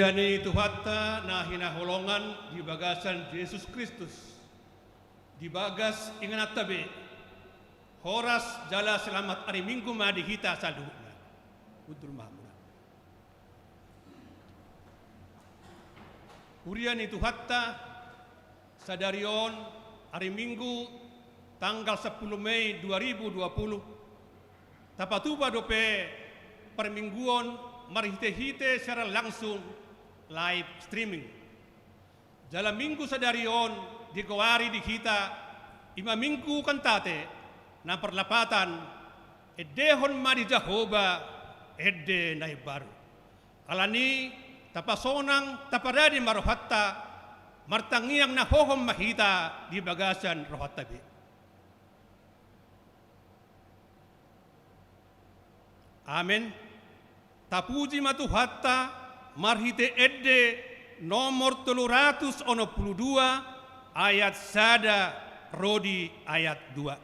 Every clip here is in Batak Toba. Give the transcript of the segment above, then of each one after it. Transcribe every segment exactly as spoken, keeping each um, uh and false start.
Huria ni Tuhanta na hinaholongan di bagasan Jesus Kristus, di bagas ingananta be, horas jala selamat ari Minggu ma di hita saluhutna. Hundul ma hamuna. Huria ni Tuhanta, sadari on, ari Minggu, tanggal sampulu Mei dua ribu dua puluh, tapatupa dope parmingguon marhite-hite siaran langsung, live streaming. Jala Minggu sadari on digoari di hita, i ma Minggu Kantate, na parlapatan, Endehon ma di Jahowa ende na imbaru. Alani i, tapasonang, tapadadi ma rohanta, martangiang na hohom ma hita di bagasan rohanta be. Amen. Tapuji ma Tuhanta, marhite ende nomor tolu ratus onom pulu dua, ayat sada ro di ayat dua.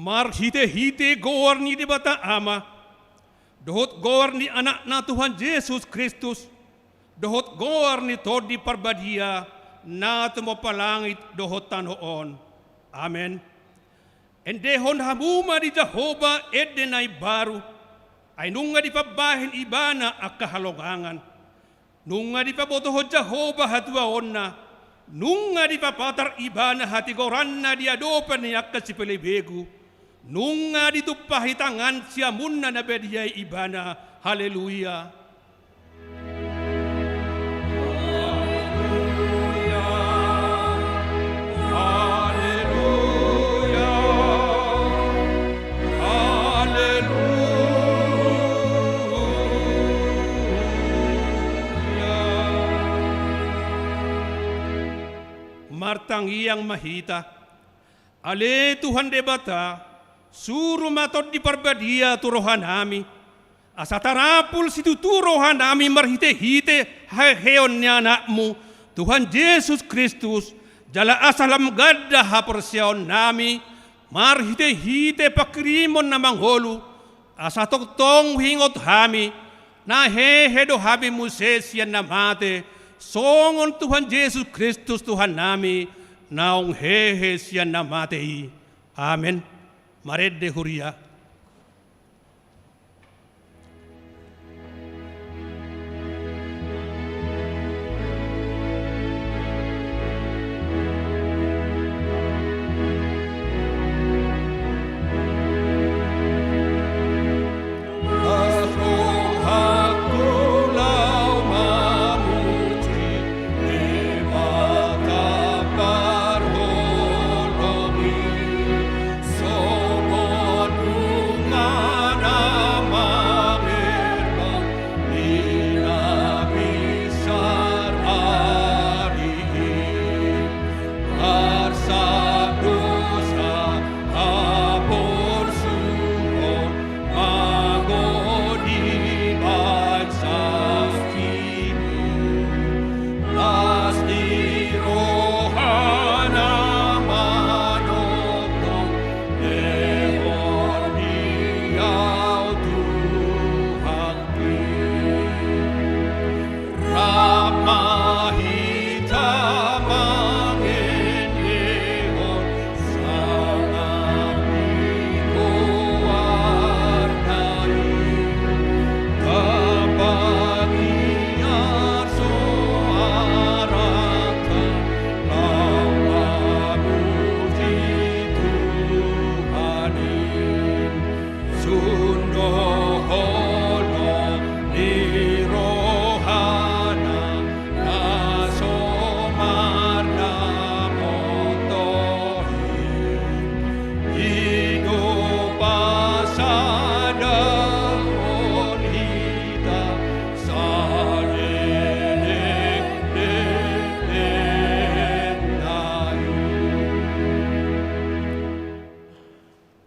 Marhite-hite goar ni Debata Ama, dohot goar ni Anakna Tuhan Jesus Kristus, dohot goar ni Tondi Parbadia, na tumompa langit dohot tano on. Amen. Endehon hamu ma di Jahowa ende na imbaru, ai nunga dipambahen Ibana angka halongangan. Nunga dipabotohon Jahowa hatuaonna, nunga dipapatar Ibana hatigoranna di adopan ni angka sipelebegu, nunga ditumpahi tangan siamunna na badia i Ibana. Haleluya. Haleluya. Haleluya. Tangiang ma hita. Ale Tuhan Debata, suru ma Tondi Parbadia tu rohanami, asa tarapul situtu rohanami marhitehite haheheon ni Anakmu, Tuhan Jesus Kristus, jala asa lam ganda haporseaonnami marhitehite panghirimon na mangolu, asa tongtong huingot hami, na hehe do hami muse sian na mate, songon Tuhan Jesus Kristus Tuhannami, naung hehe sian na mate i. Amen. Marende huria.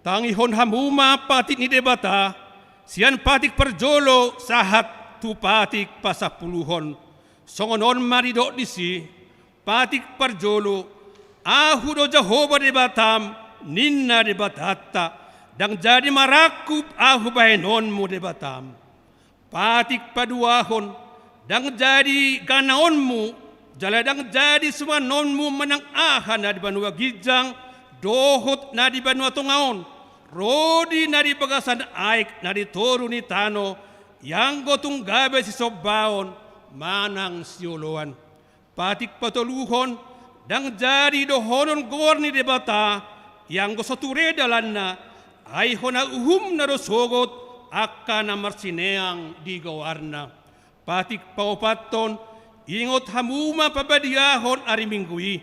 Tangihon hamu ma patik ni Debata, sian patik parjolo sahat tu patik pasampuluhon. Songon on ma didok disi, patik parjolo, Ahu do Jahowa Debatam, ninna Debatanta, ndang jadi marangkup Ahu bahenonmu Debatam. Patik paduahon, ndang jadi ganaonmu, jala ndang jadi sumanonmu manang aha na di banua ginjang, dohot na di banua tonga on, ro di na di bagasan aek na di toru ni tano, ianggo tung gabe sisombaon manang sioloan. Patik patoluhon, ndang jadi dohonon goar ni Debata, ianggo so ture dalanna, ai hona uhumna do sogot angka na marsineang di goarna. Patik paopathon, ingot hamu ma pabadiahon ari Minggu i,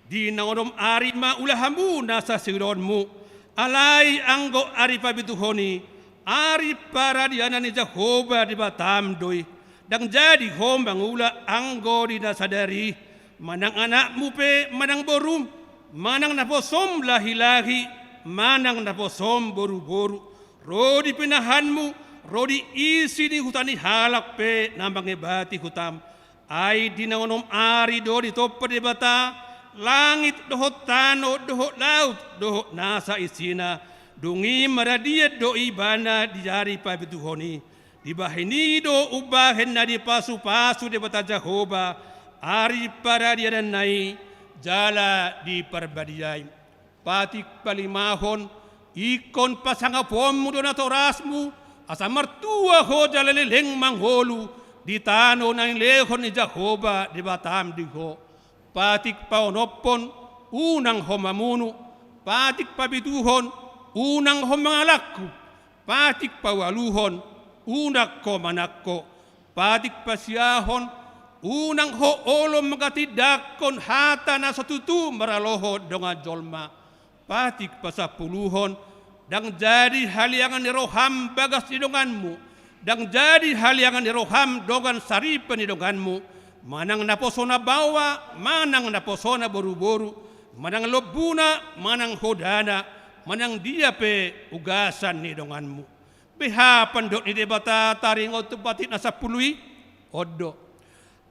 di na onom ari ma ula hamu nasa siulaonmu, alai anggo ari papituhon i, ari paradianan ni Jahowa Debatam do i. Ndang jadi ho mangula anggo di na sadari i, manang anakmu pe manang borum, manang naposom lahilahi, manang naposom boruboru, ro di pinahanmu, ro di isi ni huta ni halak pe na mangebati hutam. Ai di na onom ari do ditompa Debata langit dohot tano dohot laut dohot nasa isina, dung i maradian do ibana di ari papituhon i. Dibahen i do umbahen na dipasupasu Debata Jahowa ari paradiananna i jala diparbadiai. Patik palimahon, ingkon pasangaponmu do natorasmu, asa martua ho jala leleng mangolu di tano na nilehon ni Jahowa Debatam di ho. Patik paonomhon, unang ho mamunu. Patik papituhon, unang ho mangalangkup. Patik paualuhon, unang ho manangko. Patik pasiahon, unang ho olo mangatindanghon hata na so tutu maralohon dongan jolma. Patik pasampuluhon, ndang jadi haleangan ni roham bagas ni donganmu, ndang jadi haleangan ni roham dongan saripe ni donganmu, manang naposona baoa, manang naposona boruboru, manang lombuna, manang hodana, manang dia pe ugasan ni donganmu. Beha pandok ni Debata taringot tu patik na sampulu i? On do.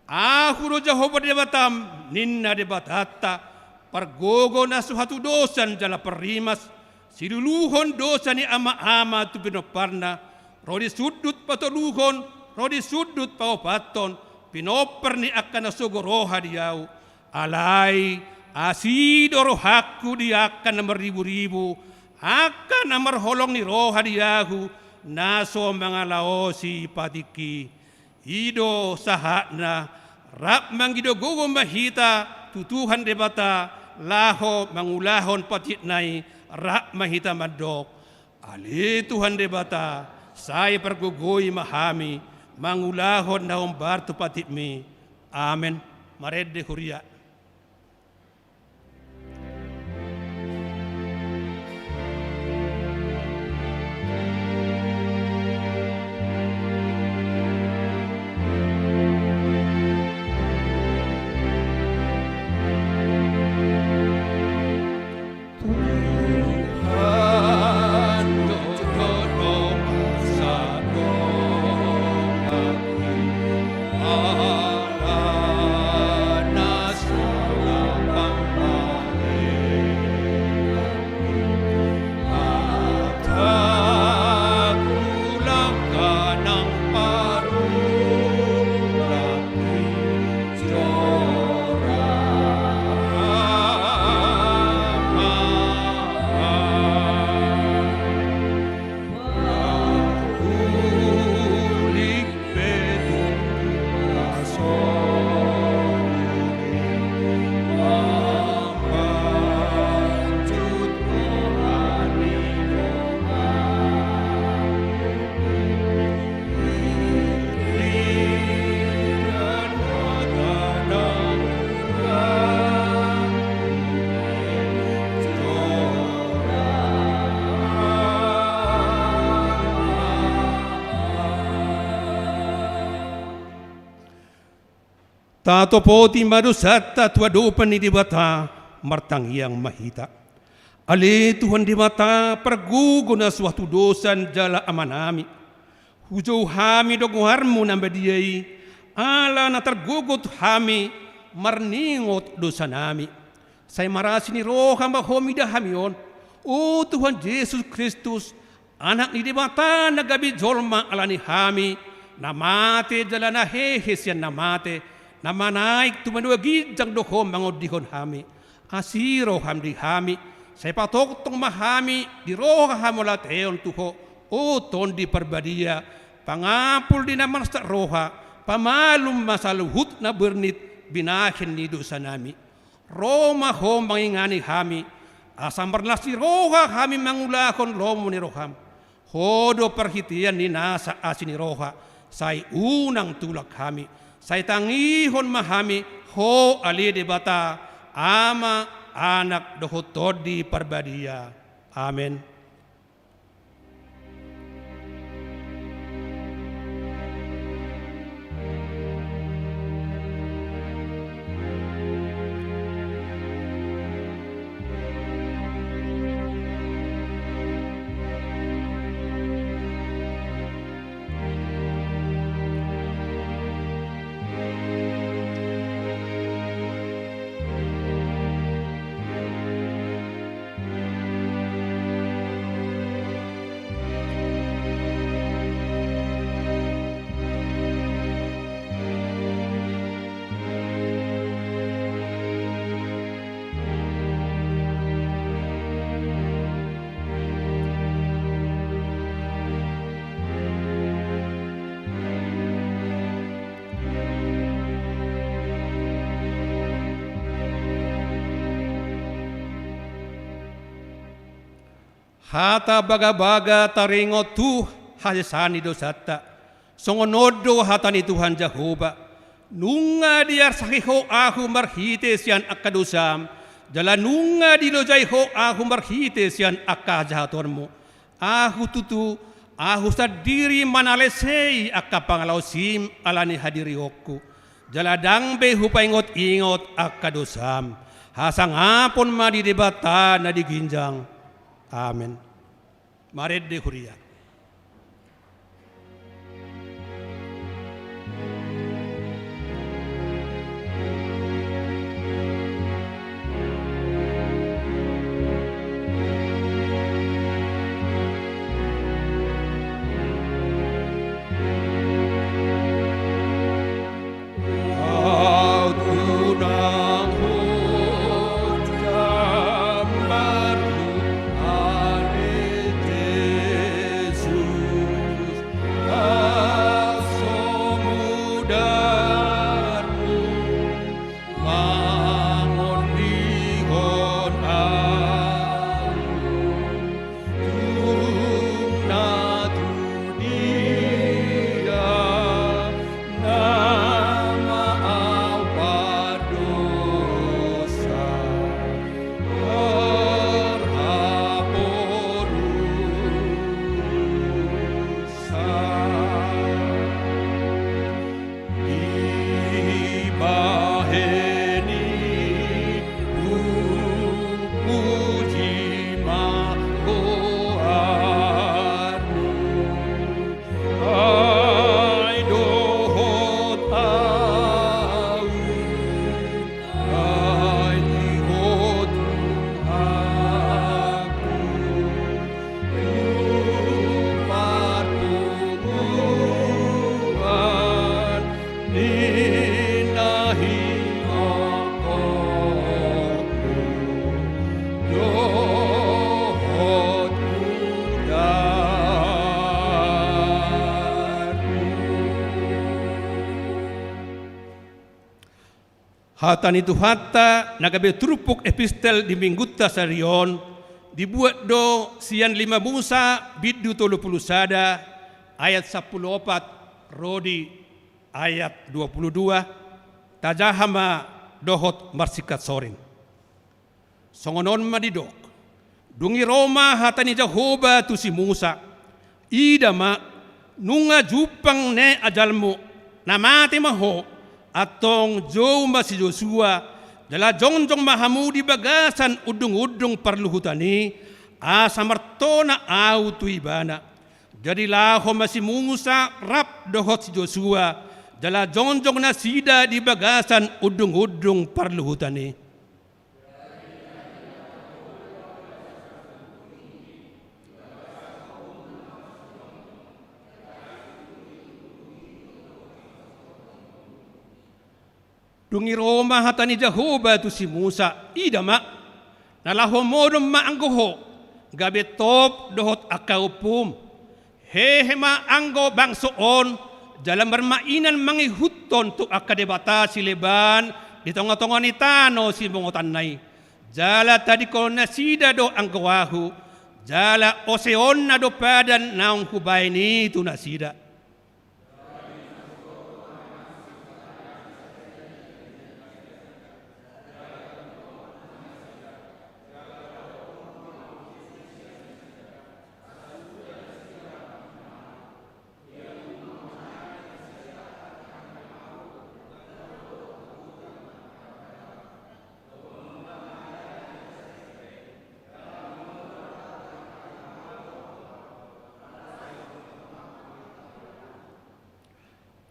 Ahu do Jahowa Debatam, ninna Debatanta, pargogo na so hatudosan jala parrimas, siluluhon dosa ni amaama tu pinomparna, ro di sundut patoluhon, ro di sundut paopathon, pinompar ni angka na sogo roha di ahu. Alai asi do rohangku di angka na marriburibu, angka na marholong ni roha di ahu, na so mangalaosi patikki. I do sahatna, rap mangido gogo ma hita tu Tuhan Debata, laho mangulahon patikna i, rap ma hita mandok: Ale Tuhan Debata, sai pargogoi ma hami mangulahon na hombar tu patikmi. Amen. Marende huria. Tatopoti ma dosanta tu adopan ni Debata, martangiang ma hita. Ale Tuhan Debata, pargogo na so hatudosan jala amanami, hujou hami do goarmu na badia i, ala na targogot hami marningot dosanami. Sai marasi ni roha ma Ho mida hami on, o Tuhan Jesus Kristus, Anak ni Debata na gabe jolma ala ni hami, na mate jala na hehe sian na mate, na manaek tu banua ginjang do Ho mangondihon hami. Asi roham di hami, sai patongtong ma hami di roha hamauliateon tu Ho, o Tondi Parbadia, pangapul di na marsak roha, pamalum ma saluhut na bernit binahen ni dosanami. Ro ma Ho mangingani hami, asa marlas ni roha hami mangulahon lomo ni roham. Ho do parhitean ni nasa asi ni roha, sai unang tulak hami, sai tangihon ma hami Ho ale Debata, Ama, Anak dohot Tondi Parbadia. Amen. Hata bagabaga taringot tu hasesaan ni dosanta. Songon on do hata ni Tuhan Jahowa: Nunga diarsahi Ho ahu marhite sian angka dosam, jala nunga dilojai Ho ahu marhite sian angka hajahatonmu. Ahu tutu, ahu sandiri manalesei angka pangalaosim ala ni hadirionku. jala ndang be hupaingot-ingot angka dosam. Hasangapon ma di Debata na di ginjang. Amen. Marende huria. Hata ni Tuhanta na gabe turpuk epistel di minggunta sadari on, dibuat do sian lima Musa bindu tolu pulu sada ayat sampulu opat ro di ayat dua pulu dua, tajaha ma dohot marsingkat soring. Songon on ma didok. Dung i ro ma hata ni Jahowa tu si Musa. Ida ma, nunga jumpang ne ajalmu, na mate ma ho, antong jou ma si Josua, jala jongjong ma hamu di bagasan undung-undung parluhutan i, asa martona ahu tu ibana. Jadi laho ma si Musa rap dohot si Josua, jala jongjong nasida di bagasan undung-undung parluhutan i. Dung i ro ma hata ni Jahowa tu si Musa, ida ma, na laho modom ma anggo ho, gabe top dohot angka ompum. Hehe ma anggo bangso on, jala marmainan mangihuthon tu angka debata sileban di tonga-tonga ni tano simongotanna i. Jala tadingkon nasida do anggo ahu, jala oseonna do padan naung hubahen i tu nasida.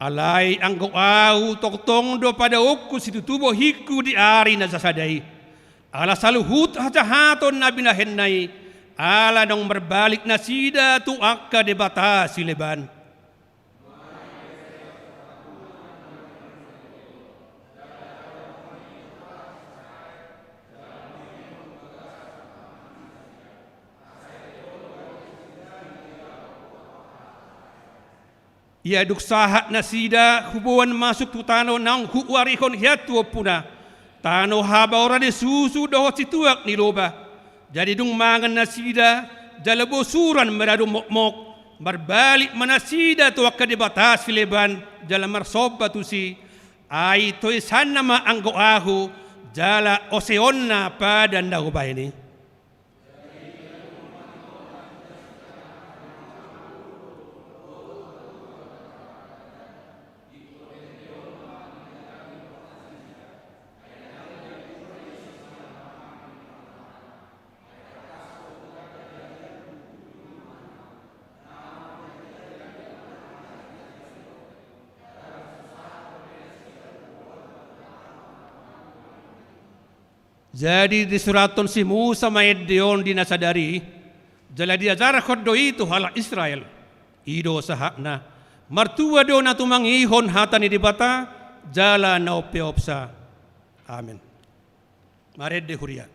Alai anggo ahu tongtong do padaonku situtu bohingku di ari na sasada i. Ala saluhut hajahaton na binahenna i, ala naung marbalik nasida tu angka debata sileban. Ia dung sahat nasida huboan masuk tu tano naung huuarihon hian tu ompuna, tano habaoran ni susu dohot situak ni loba. Jadi dung mangan nasida, jala bosuran maradu mokmok, marbalik ma nasida tu angka debata sileban, jala marsomba tusi, ai toisanna ma anggo ahu, jala oseonna padan na hubahen i. Jadi disurathon si Musa ma ende on di na sadari i, jala diajarhon do i tu halak Israel. I do sahatna. Martua do na tumangihon hata ni Debata, jala na umpeopsa. Amen. Marende huria.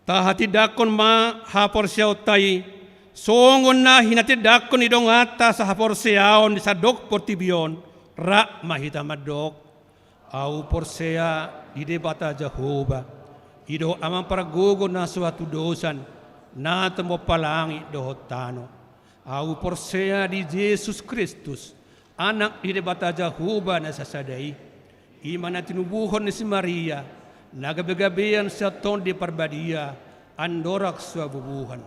Tahatindangkon ma haporseaonta i, songon na hinatindangkon ni donganta sahaporseaon di sandok portibi on, rap ma hita mandok. Ahu porsea di Debata Jahowa, i do Amang pargogo na so hatudosan, na tumompa langit dohot tano. Ahu porsea di Jesus Kristus, Anak ni Debata Jahowa na sasada i, i ma na tinubuhon ni si Maria, na gabegabean sian Tondi Parbadia, andorang so habubuhan.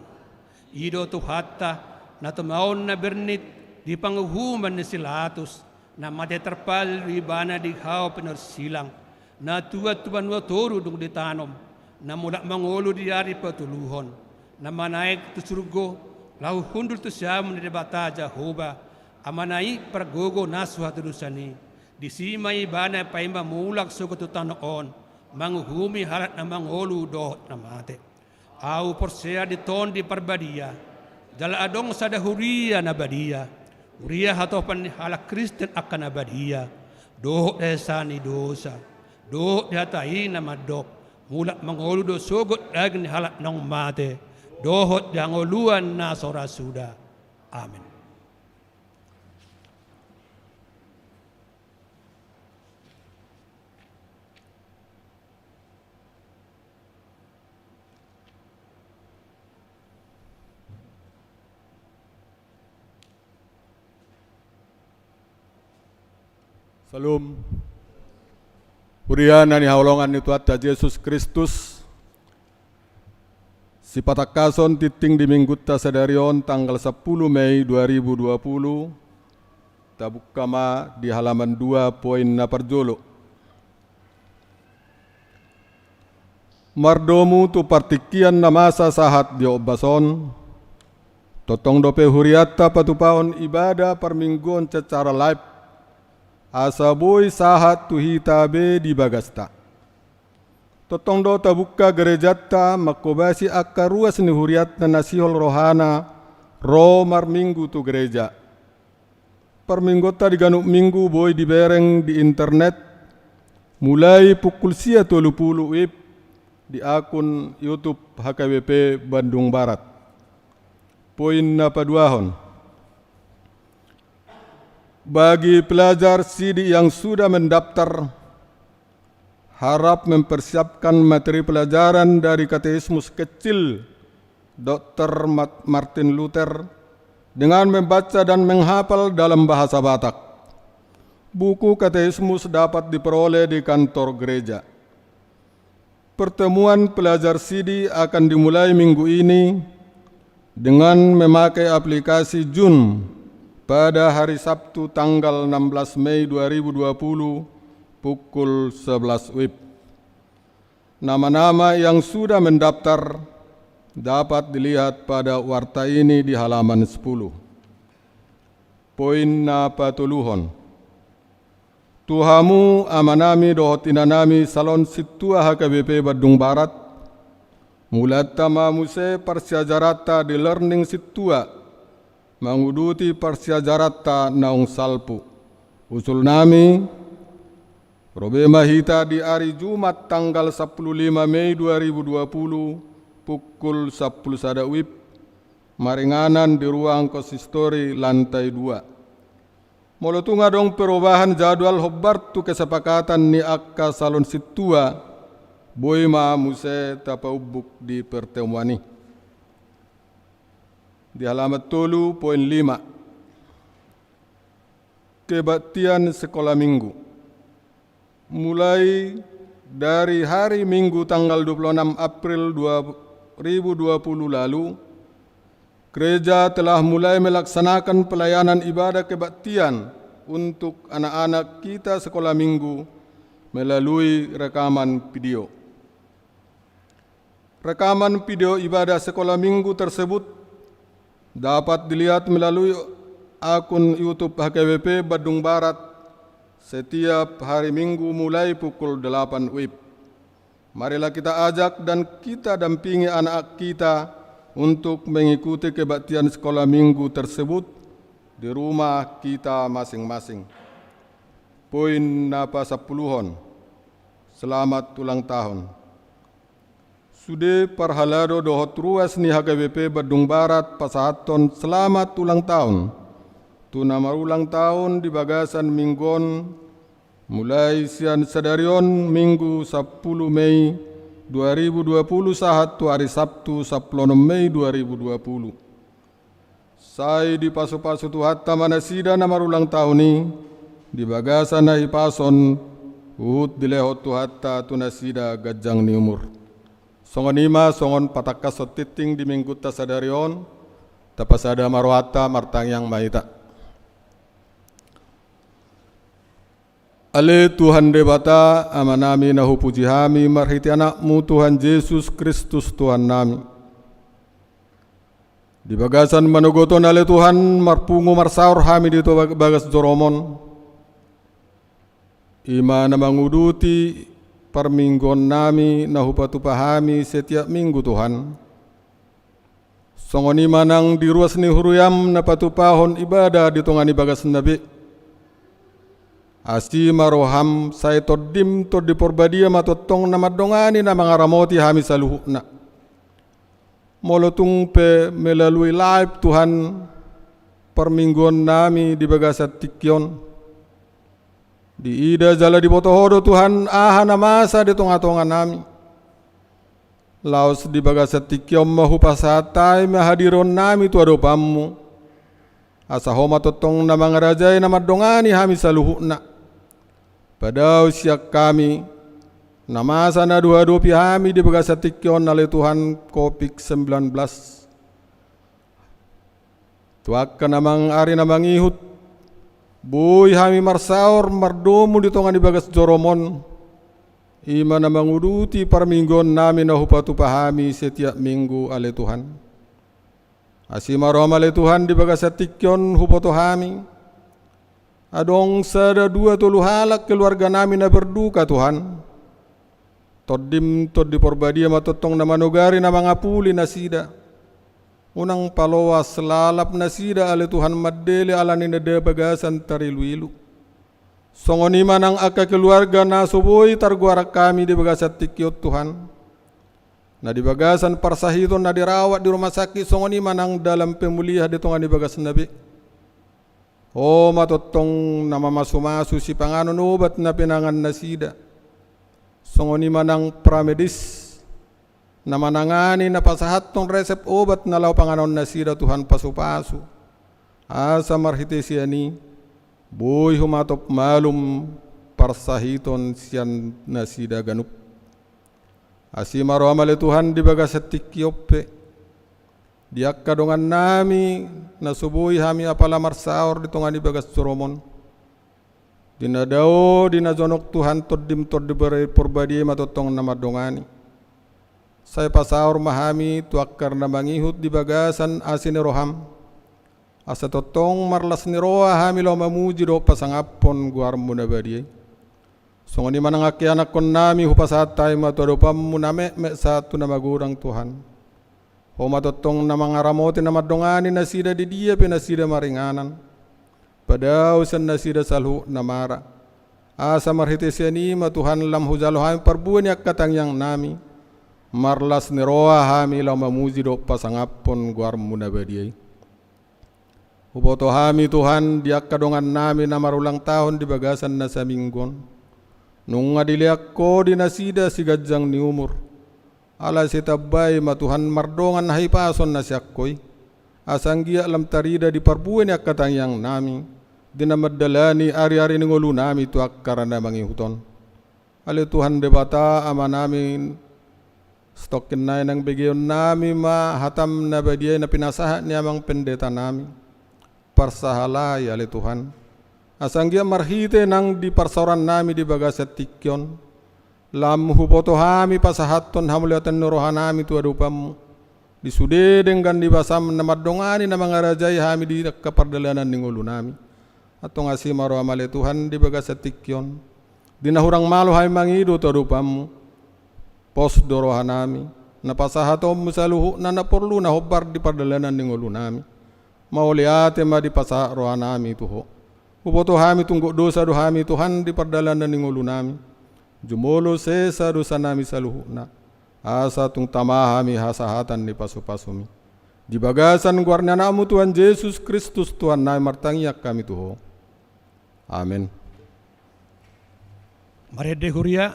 I do Tuhanta, na tumaon na bernit di panguhuman ni si Latus, na mate tarpallu ibana di hau pinorsilang, na tuat tu banua toru dung ditanom, na mulak mangolu di ari patoluhon, na manaek tu surgo, laho hundul tu siamun ni Debata Jahowa, Amana i pargogo na so hatudosan i, disi ma ibana paima mulak sogot tu tano on, manguhumi halak na mangolu dohot na mate. Ahu porsea di Tondi Parbadia, jala adong sada huria na badia, huria hatopan ni halak Kristen angka na badia, dohot di hasesaan ni dosa, dohot di hata i na mandok, mulak mangolu do sogot daging ni halak naung mate, dohot di hangoluan na so ra suda. Amen. Syalom. Huria na hinaholongan ni Tuhanta Jesus Kristus, sipatangkason tingting di Minggunta sadari on tanggal sampulu Mei dua ribu dua puluh, tabuka ma di halaman dua poin na parjolo. Mardomu tu partingkian na masa sahat di ombas on, tongtong dope hurianta patupahon ibada parmingguon secara live, asa boi sahat tu hita be di bagasta. Tongtong do tabuka gerejanta manghobasi angka ruas ni hurianta na sihol rohana ro marminggu tu gereja. Parmingguonta di ganup minggu boi dibereng di internet, mulai pukul sia tolu pulu WIB di akun YouTube H K B P Bandung Barat. Poin na paduahon. Bagi pelajar sidik yang sudah mendaftar, harap mempersiapkan materi pelajaran dari Katekismus Kecil Doktor Mat-, Martin Luther dengan membaca dan menghafal dalam bahasa Batak. Buku Katekismus dapat diperoleh di kantor gereja. Pertemuan pelajar sidi akan dimulai minggu ini dengan memakai aplikasi Zoom pada hari Sabtu tanggal enam belas Mei dua ribu dua puluh pukul sebelas W I B. Nama-nama yang sudah mendaftar dapat dilihat pada warta ini di halaman sepuluh. Poin na patoluhon. Tu hamu amanami dohot inanami salon sintua H K B P Bandung Barat, mulanta ma muse parsiajaranta di Learning Sintua, manguduti parsiajaranta naung salpu. Usulnami, ro be ma hita di ari Jumat tanggal sampulu lima Mei dua ribu dua puluh pukul sampulu sada W I B, maringanan di ruang konsistori lantai dua. Molo tung adong perubahan jadwal hombar tu kesepakatan ni angka salon sintua, boi ma muse tapaumbuk di pertemuan i. Di halaman tolu, poin lima. Kebaktian sekolah minggu. Mulai dari hari Minggu tanggal dua puluh enam April dua ribu dua puluh lalu, gereja telah mulai melaksanakan pelayanan ibadah kebaktian untuk anak-anak kita sekolah minggu melalui rekaman video. Rekaman video ibadah sekolah minggu tersebut dapat dilihat melalui akun YouTube H K B P Bandung Barat setiap hari Minggu mulai pukul delapan W I B. Marilah kita ajak dan kita dampingi anak kita untuk mengikuti kebaktian sekolah minggu tersebut di rumah kita masing-masing. Poin na pasampuluhon. Selamat ulang tahun. Sude parhalado dohot ruas ni H K B P Bandung Barat pasahathon selamat ulang tahun tu na marulang tahun di bagasan minggu on, mulai sian sadari on Minggu sampulu Mei dua ribu dua puluh sahat tu ari Sabtu sampulu onom Mei dua ribu dua puluh. Sai dipasu-pasu Tuhanta ma nasida na marulang tahun i di bagasan na hipason, huhut dilehon Tuhanta tu nasida ganjang ni umur. Songon i ma songon patangkashon tingting di minggunta sadari on, tapasada ma rohanta, martangiang ma hita. Ale Tuhan Debata, Amanami na hupuji hami marhite Anakmu Tuhan Jesus Kristus Tuhannami. Di bagasan manogot on ale Tuhan, marpungu marsaor hami di to bag-, bagas joroMon. I ma na manguduti parmingguonnami na hupatupa hami setiap minggu Tuhan. Songon i ma nang di ruas ni huriaM na patupahon ibadah di tonga ni bagasna be. Asi ma rohaM, sai TondiM Tondi Porbadia ma tongtong na mandongani na mangaramoti hami saluhutna. Molo tung pe melalui live Tuhan parmingguonnami di bagasan tingki on. Diida jala diboto Ho do Tuhan aha na masa di tonga-tonganami. Laos di bagasan tingki on ma hupasahat hami ma hadirionnami tu adopanMu. Asa Ho ma tongtong na mangarajai na mandongani hami saluhutna. Padao sian hami na masa na dihadopi hami di bagasan tingki on ale Tuhan, Covid sembilan belas. Tu angka na mang-, ari na mangihut, boi hami marsaor mardomu di tonga ni bagas joroMon, i ma na manguduti parmingguonnami na hupatupa hami setiap minggu ale Tuhan. Asi ma rohaM ale Tuhan di bagasan tingki on huboto hami. Adong sada dua tolu halak keluarganami na berduka Tuhan. TondiM Tondi Porbadia ma tongtong na manogari na mangapuli nasida. Unang paloas lalap nasida ale Tuhan mandele ala ni na di bagasan tarilu-ilu. Songon i ma nang angka keluarga na so boi targoar hami di bagasan tingki on Tuhan. Na di bagasan parsahiton na dirawat di rumah sakit songon i ma nang dalam pemulihan di tonga ni bagasna be. Ho ma tongtong na mamasu-masu sipanganon obat na pinangan nasida. Songon i ma nang pramedis. na manangani na pasahathon resep obat na laho panganon nasida, Tuhan, pasupasu, asa marhite sian i boi humatop malum parsahiton sian nasida ganup. Asi ma roham ale Tuhan di bagasan tingki on pe, di angka dongannami na so boi hami apala marsaor di tonga ni bagas joroMon. Di na dao, di na jonok, Tuhan, Tondim Tondi Porbadia i ma tongtong na mandongani. Sai pasaor ma hami tu angka na mangihut di bagasan asi ni roham, asa tongtong marlas ni roha hami laho mamuji dohot pasangaphon goarMu na badia i. Songon i ma nang angka ianakkonnami hupasahat hami ma tu adopanMu na metmet sahat tu na magodang, Tuhan. Ho ma tongtong na mangaramoti na mandongani nasida di dia pe nasida maringanan, padao sian nasida saluhut na mara. Asa marhite sian i ma, Tuhan, lam hujalo hami parbue ni angka tangiangnami, marlas ni roha hami laho mamuji dohot pasangaphon goarMu na badia i. Huboto hami, Tuhan, di angka dongannami na marulang tahun di bagasan na saminggu on. Nunga dilean Ho di nasida siganjang ni umur. Alai sai tambai ma, Tuhan, mardongan hahipason na sian Ho i, asa anggiat lam tarida di parbue ni angka tangiangnami, di na mandalani ari-ari ni ngolunami tu angka na mangihut on. Ale Tuhan Debata Amanami, satongkin nai nang begeonnami ma hataM na badia i na pinasahat ni amang pendetanami. Parsahalai, ale Tuhan, asa anggiat marhite nang di parsaorannami di bagasan tingki on, lam huboto hami pasahathon hamauliateon ni rohanami tu adopanMu, di sude denggan ni basaM na mandongani na mangarajai hami di angka pardalanan ni ngolunami. Antong asi ma rohaM ale Tuhan di bagasan tingki on, di na hurang malo hami mangido tu adopanMu. Pos do rohanami, na pasahatonMu saluhutna na porlu na hombar di pardalanan ni ngolunami. Mauliate ma dipasahat rohanami tu Ho. Huboto hami tung gok dosa do hami, Tuhan, di pardalanan ni ngolunami. Jumolo sesa dosanami saluhutna, asa tung tama hami hasahatan ni pasu-pasuMi. Di bagasan goar ni AnakMu Tuhan Jesus Kristus Tuhannami martangiang hami tu Ho. Amen. Marende huria,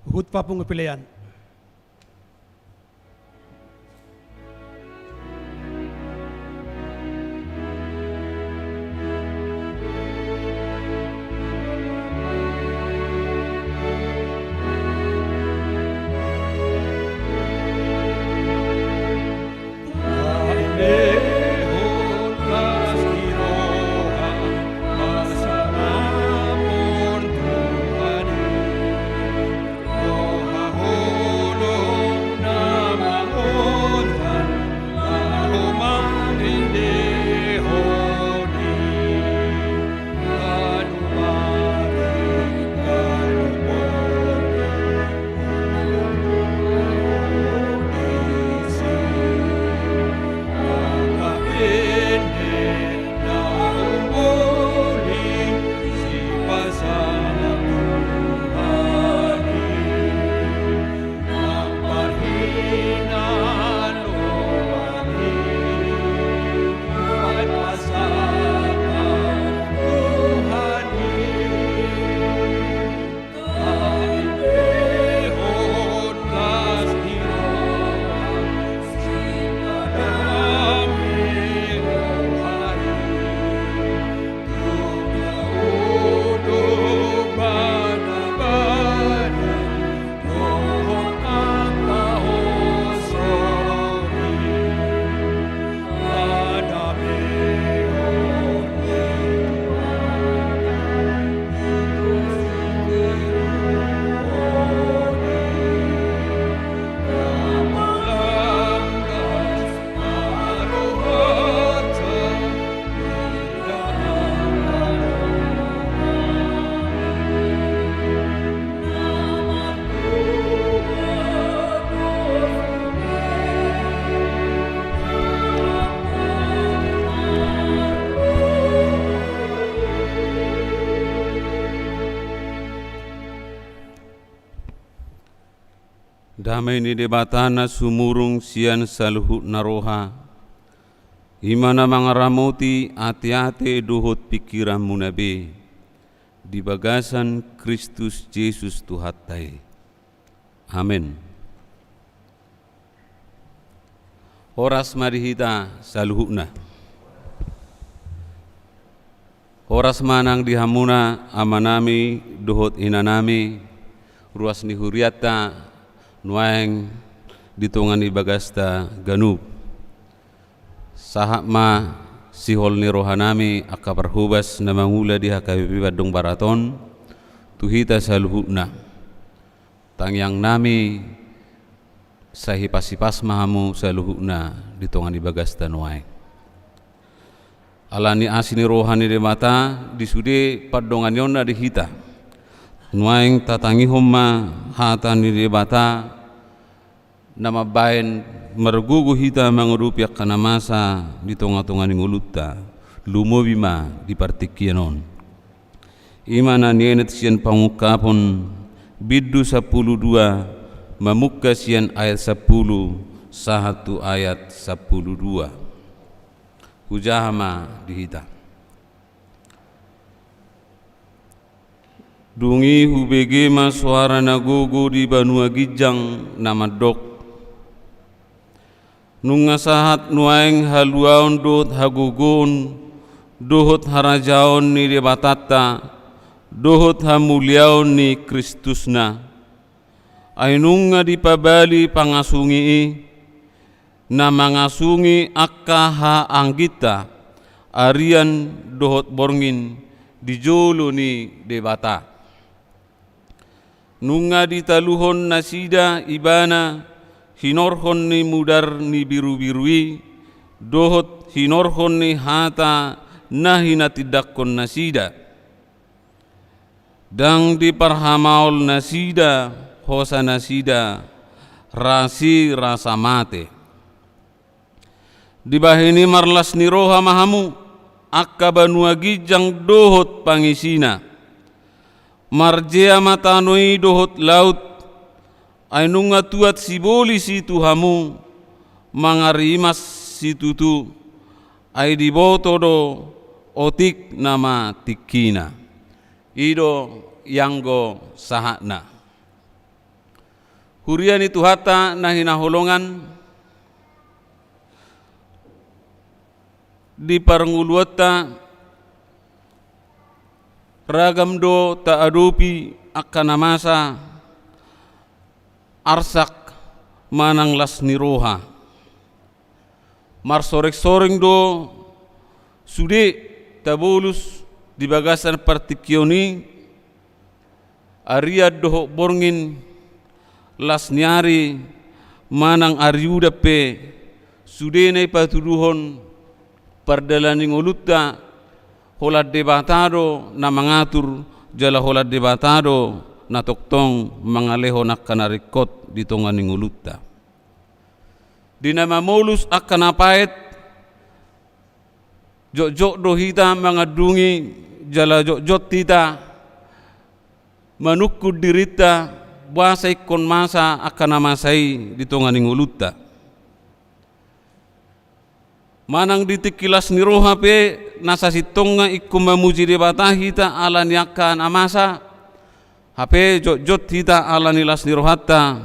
huhut papungu pelean. Dame ni Debata na sumurung sian saluhutna roha, i ma na mangaramoti ateate dohot pingkiranmuna be, di bagasan Kristus Jesus Tuhanta i. Amen. Horas ma di hita saluhutna. Horas ma nang di hamuna amanami dohot inanami, ruas ni hurianta nuaeng di tonga ni bagasta ganup. Sahat ma sihol ni rohanami angka parhobas na mangula di H K B P Bandung Barat on tu hita saluhutna. Tangiangnami, sai hipas-hipas ma hamu saluhutna di tonga ni bagasta nuaeng. Ala ni asi ni roha ni Debata di sude pandonganionna di hita, nuaeng tatangihon ma hata ni Debata na mambahen margogo hita mangadopi angka na masa di tonga-tonga ni ngolunta, lumobi ma di partingkian on. I ma na nienet sian Pangungkapon bindu sampulu dua, mamungka sian ayat sampulu sahat tu ayat sampulu dua. Hujaha ma di hita. Dung i hubege ma soara na gogo di banua ginjang na mandok: Nunga sahat nuaeng haluaon dohot hagogoon, dohot harajaon ni Debatanta, dohot hamuliaon ni Kristusna. Ai nunga dipabali pangasungi i, na mangasungi angka hahaangginta, arian dohot borngin di jolo ni Debata. Nunga ditaluhon nasida ibana hinorhon ni mudar ni birubiru i, dohot hinorhon ni hata na hinatindangkon nasida. Ndang diparhamaol nasida hosa nasida rasirasa mate. Dibahen i marlas ni roha ma hamu, angka banua ginjang dohot pangisina. Marjea ma tano i dohot laut, ai nunga tuat sibolis i tu hamu, mangarimas situtu, ai diboto do otik nama tingkina. I do ianggo sahatna. Huria ni Tuhanta na hinaholongan, di parngoluanta ragam do taadopi angka na masa arsak manang las ni roha. Marsoreng-soreng do sude tabolus di bagasan partingkian i, arian dohot borngin, las ni ari manang ari udan pe, sude na i patuduhon pardalanan ni ngolunta, holan Debata do na mangatur, jala holan Debata do na tongtong mangalehon angka na ringkot di tonga ni ngolunta. Di na mamolus angka na paet, jotjot do hita mangandungi, jala jotjot hita manungkun dirinta, boasa ingkon masa angka na masa i di tonga ni ngolunta. Manang di tingki las ni roha pe, na sasintongna ingkon mamuji Debata hita ala ni angka na masa, hape jotjot hita ala ni las ni rohanta,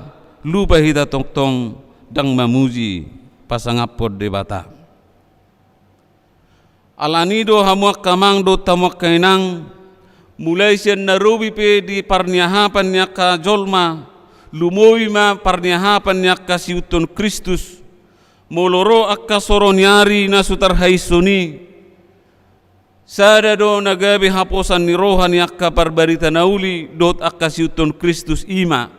lupa hita tongtong ndang mamuji pasangaphon Debata. Ala ni do hamu angka amang dohot hamu angka inang, mulai sian na robi pe di parniahapan ni angka jolma, lumobi ma parniahapan ni angka siihuthon Kristus, molo ro angka soro ni ari na so tarhaishon i, sada do na gabe haposan ni roha ni angka parbarita na uli dohot angka siihuthon Kristus, i ma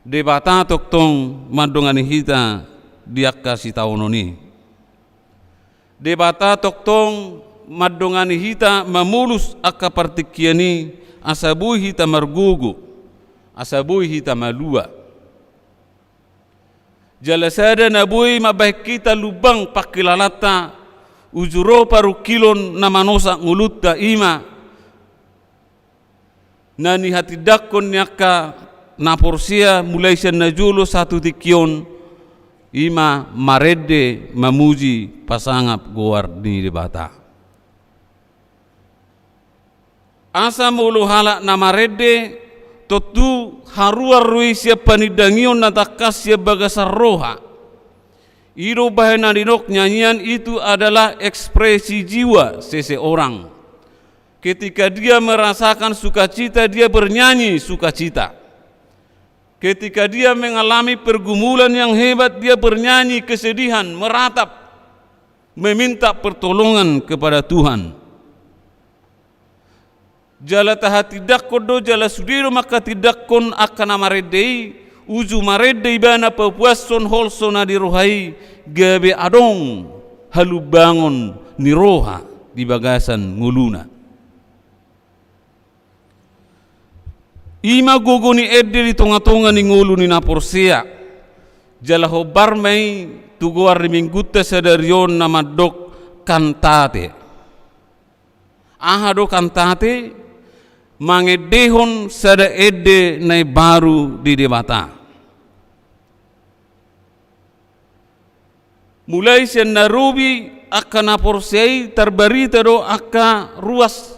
Debata tongtong mandongani hita di angka sitaonon i. Debata tongtong mandongani hita mamolus angka partingkian i, asa boi hita margogo, asa boi hita malua. Jala sada na boi mambahen hita lumbang pangkilalanta, uju ro parungkilon na manosak ngolunta, i ma na nihatindangkon ni angka na porsea mulai sian na jolo sahat tu tingki on, i ma marende mamuji pasangap goar ni Debata. Asa molo halak na marende, tontu haruar do i sian panindangion na tangkas sian bagasan roha. I do bahen na nidok nyanyian itu adalah ekspresi jiwa seseorang. Ketika dia merasakan sukacita, dia bernyanyi sukacita. Ketika dia mengalami pergumulan yang hebat, dia bernyanyi kesedihan, meratap, meminta pertolongan kepada Tuhan. Jala tahatindangkon do, jala sude do manghatindangkon angka na marende i, uju marende ibana papuashon holso na di roha i, gabe adong halumbangon ni roha di bagasan ngoluna. I ma gogo ni ende di tonga-tonga ni ngolu ni na porsea. Jala hombar ma i tu goar ni minggunta sadari on na mandok kantate. Aha do kantate? Mangendehon sada ende na imbaru di Debata. Mulai sian na robi angka na porsea i tarbarita do angka ruas,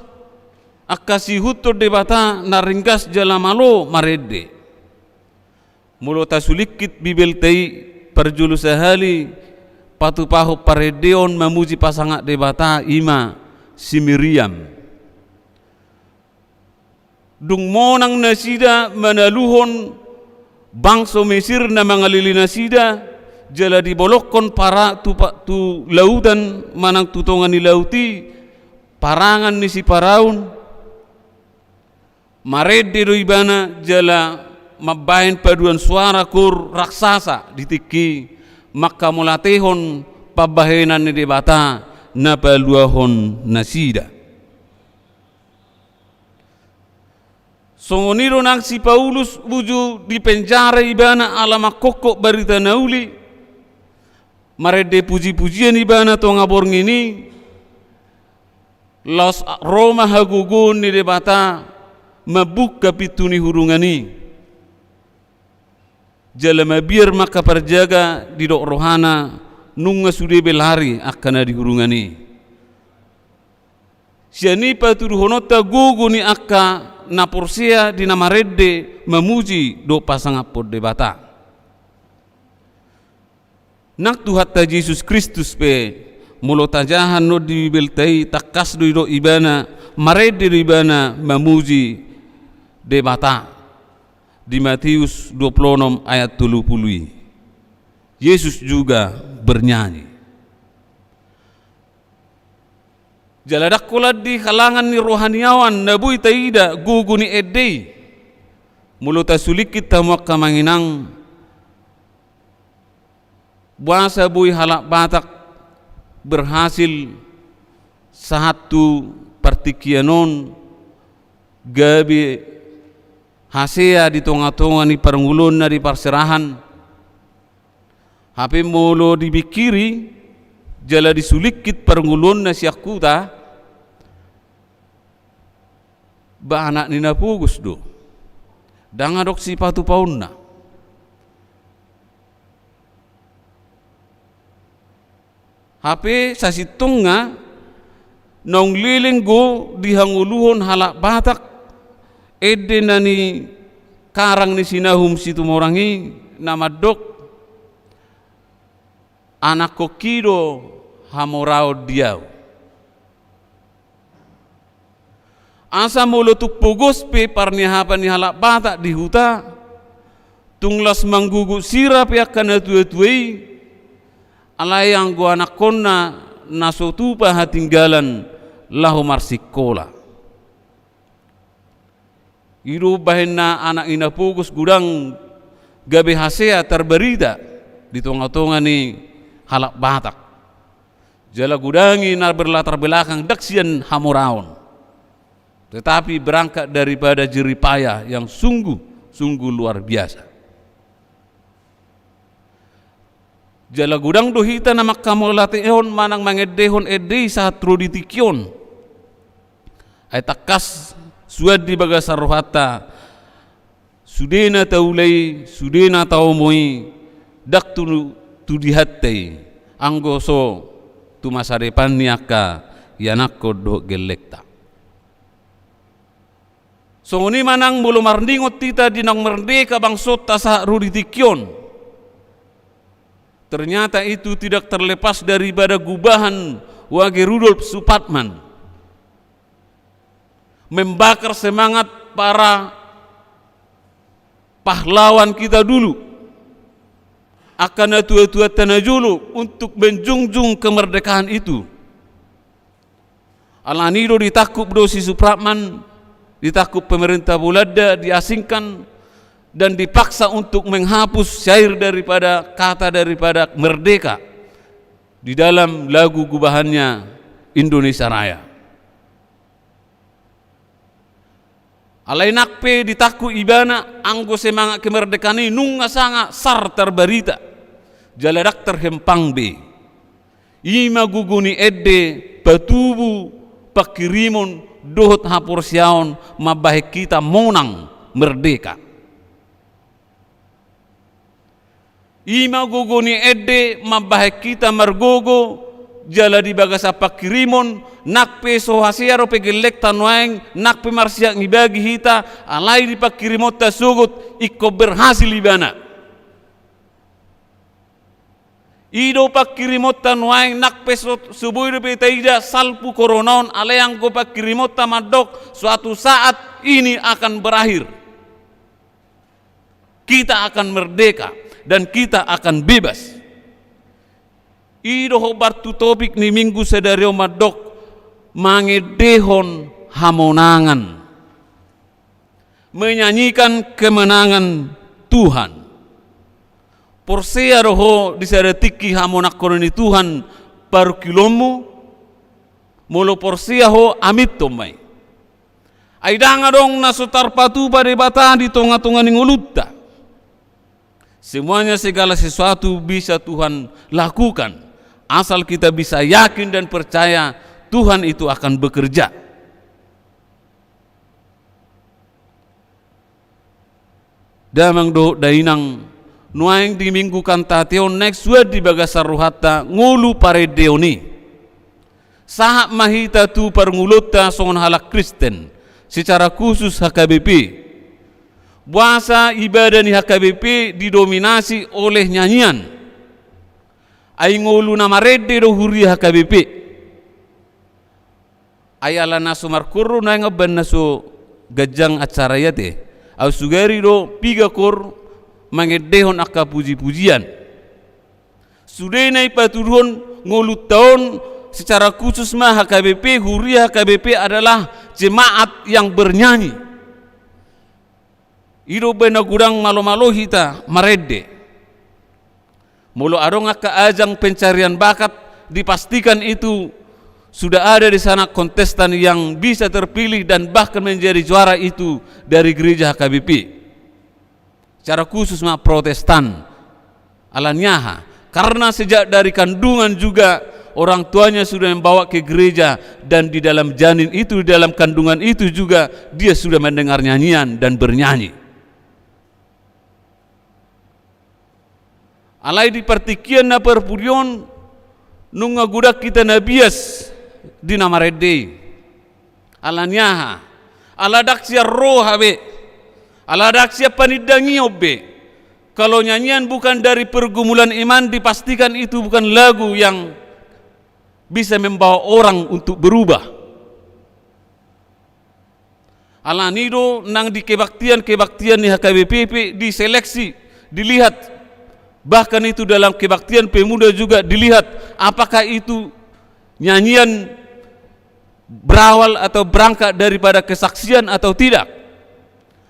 angka siihuthon Debata na ringgas jala malo marende. Molo tasulingkit Bibelta i, parjolo sahali patupahon parendeon mamuji pasangap Debata i ma si Miriam. Dung monang nasida manaluhon bangso Mesir na mangalili nasida, jala dibolongkon para tu, pa, tu lautan manang tu tonga ni laut i parangan ni si Paraun, marende do ibana jala mambahen paduan suara kor raksasa di tingki i, manghamauliatehon pambahenan ni Debata na paluahon nasida. Songon i do nang si Paulus, uju di penjara ibana ala manghophop barita na uli, marende puji-pujian ibana tonga borngin i, laos ro ma hagogoon ni Debata mambuka pintu ni hurungan i. Jala mabiar ma angka parjaga, didok rohana nunga sude be lari angka na di hurungan i. Sian i patuduhononta gogo ni angka na porsea di na marende mamuji dohot pasangaphon Debata. Nang Tuhanta Jesus Kristus pe, molo tajaha on di Bibelta i, tangkas do didok ibana, marende do ibana mamuji Debata. Di Matius dua puluh enam ayat tolu puluh i, Yesus juga bernyanyi. Jala ndang holan di halangan ni rohaniawan na boi taida gogo ni ende i. Molo tasulingkit hamu angka amang inang, boasa boi halak Batak berhasil sahat tu partingkian on gabe hasea di tonga-tonga ni parngoluonna di parserahan. Hape molo dipingkiri jala disulingkit parngoluonna sian huta, ba anak ni na pogos do. Ndang adong sipatupaonna. Hape sasintongna naung leleng do dihangoluhon halak Batak ende na nikarang ni si Nahum Situmorang i, na mandok, anakkonki do hamoraon di ahu. Asa molo tung pogos pe parniahapan ni halak Batak di huta, tung las manggugut sira pe angka na tua-tua i, alai anggo anakkonna na so tupa hatinggalan laho marsingkola. I do bahenna anak ni na pogos godang gabe hasea tarbarita di tonga-tonga ni halak Batak. Jala godang i na berlatar belakang ndang sian hamoraon, tetapi berangkat daripada jerih payah yang sungguh-sungguh luar biasa. Jala godang do hita na manghamauliatehon manang mangendehon ende i sahat ro di tingki on. Ai tangkas suan di bagasan rohanta, sude na taula i, sude na taomo i, ndang tu, tu dihanta i, anggo so tu masa depan ni angka ianakkon dohot gellengta. Songon i ma nang molo marningot hita di naung merdeka bangsonta sahat ro di tingki on. Ternyata itu tidak terlepas daripada gubahan Wage Rudolf Supratman. Membakar semangat para pahlawan kita dulu, angka natua-tuanta najolo, untuk menjunjung kemerdekaan itu. Alani do ditangkup do si Supratman, ditangkup pemerintah Belanda, diasingkan, dan dipaksa untuk menghapus syair daripada, kata daripada merdeka di dalam lagu gubahannya Indonesia Raya. Alai nang pe ditangkup ibana, anggo semangat kemerdekaan i nunga sanga sar tarbarita, jala ndang terhempang be. I ma gogo ni ende patubu pangkirimon dohot haporseaon mambahen hita monang merdeka. I ma gogo ni ende mambahen hita margogo, jala di bagasan pangkirimon, nang pe so hasea dope gellengta nuaeng, nang pe marsiak ni bagi hita, alai di pangkirimonta sogot ingkon berhasil ibana. I do pangkirimonta nuaeng, nang pe so, so boi dope taida salpu corona on, alai anggo pangkirimonta mandok, suatu saat ini akan berakhir. Kita akan merdeka dan kita akan bebas. I do hombar tu topik ni minggu sadari on mandok, mangendehon hamonangan. Menyanyikan kemenangan Tuhan. Porsea do ho di sada tingki hamonangkonon ni Tuhan parungkilonmu? Molo porsea ho, amithon ma i. Ai ndang adong na so tarpatupa Debata di tonga-tonga ni ngolunta. Semuanya, segala sesuatu bisa Tuhan lakukan, asal kita bisa yakin dan percaya Tuhan itu akan bekerja. Damang dohot dainang, nuaeng di Minggu Kantate on naeng suan di bagasan rohanta ngolu parendeon i. Sahat ma hita tu parngoluonta songon halak Kristen, secara khusus H K B P. Boasa ibadah ni H K B P didominasi oleh nyanyian? Ai ngolu na marende do huria H K B P. Ai ala na so markoor do nuaeng, amban na so ganjang acara i ate, ahu sugari do piga koor mangendehon angka puji-pujian. Sudena i patuduhon ngolunta on secara khusus ma H K B P, huria H K B P adalah jemaat yang bernyanyi. I do umbahen na godang malo-malo hita marende. Molo adong angka ajang pencarian bakat, dipastikan itu sudah ada di sana kontestan yang bisa terpilih dan bahkan menjadi juara itu dari gereja H K B P. Secara khusus ma Protestan. Ala ni aha? Karena sejak dari kandungan juga orang tuanya sudah membawa ke gereja, dan di dalam janin itu, di dalam kandungan itu juga dia sudah mendengar nyanyian dan bernyanyi. Alai di partingkian na parpudi on, nunga godang hita na bias di na marende i. Ala ni aha? Ala ndang sian roha be. Ala ndang sian panindangion be. Kalau nyanyian bukan dari pergumulan iman, dipastikan itu bukan lagu yang bisa membawa orang untuk berubah. Ala ni do nang di kebaktian-kebaktian ni H K B P pe diseleksi, dilihat. Bahkan itu dalam kebaktian pemuda juga dilihat, apakah itu nyanyian berawal atau berangkat daripada kesaksian atau tidak.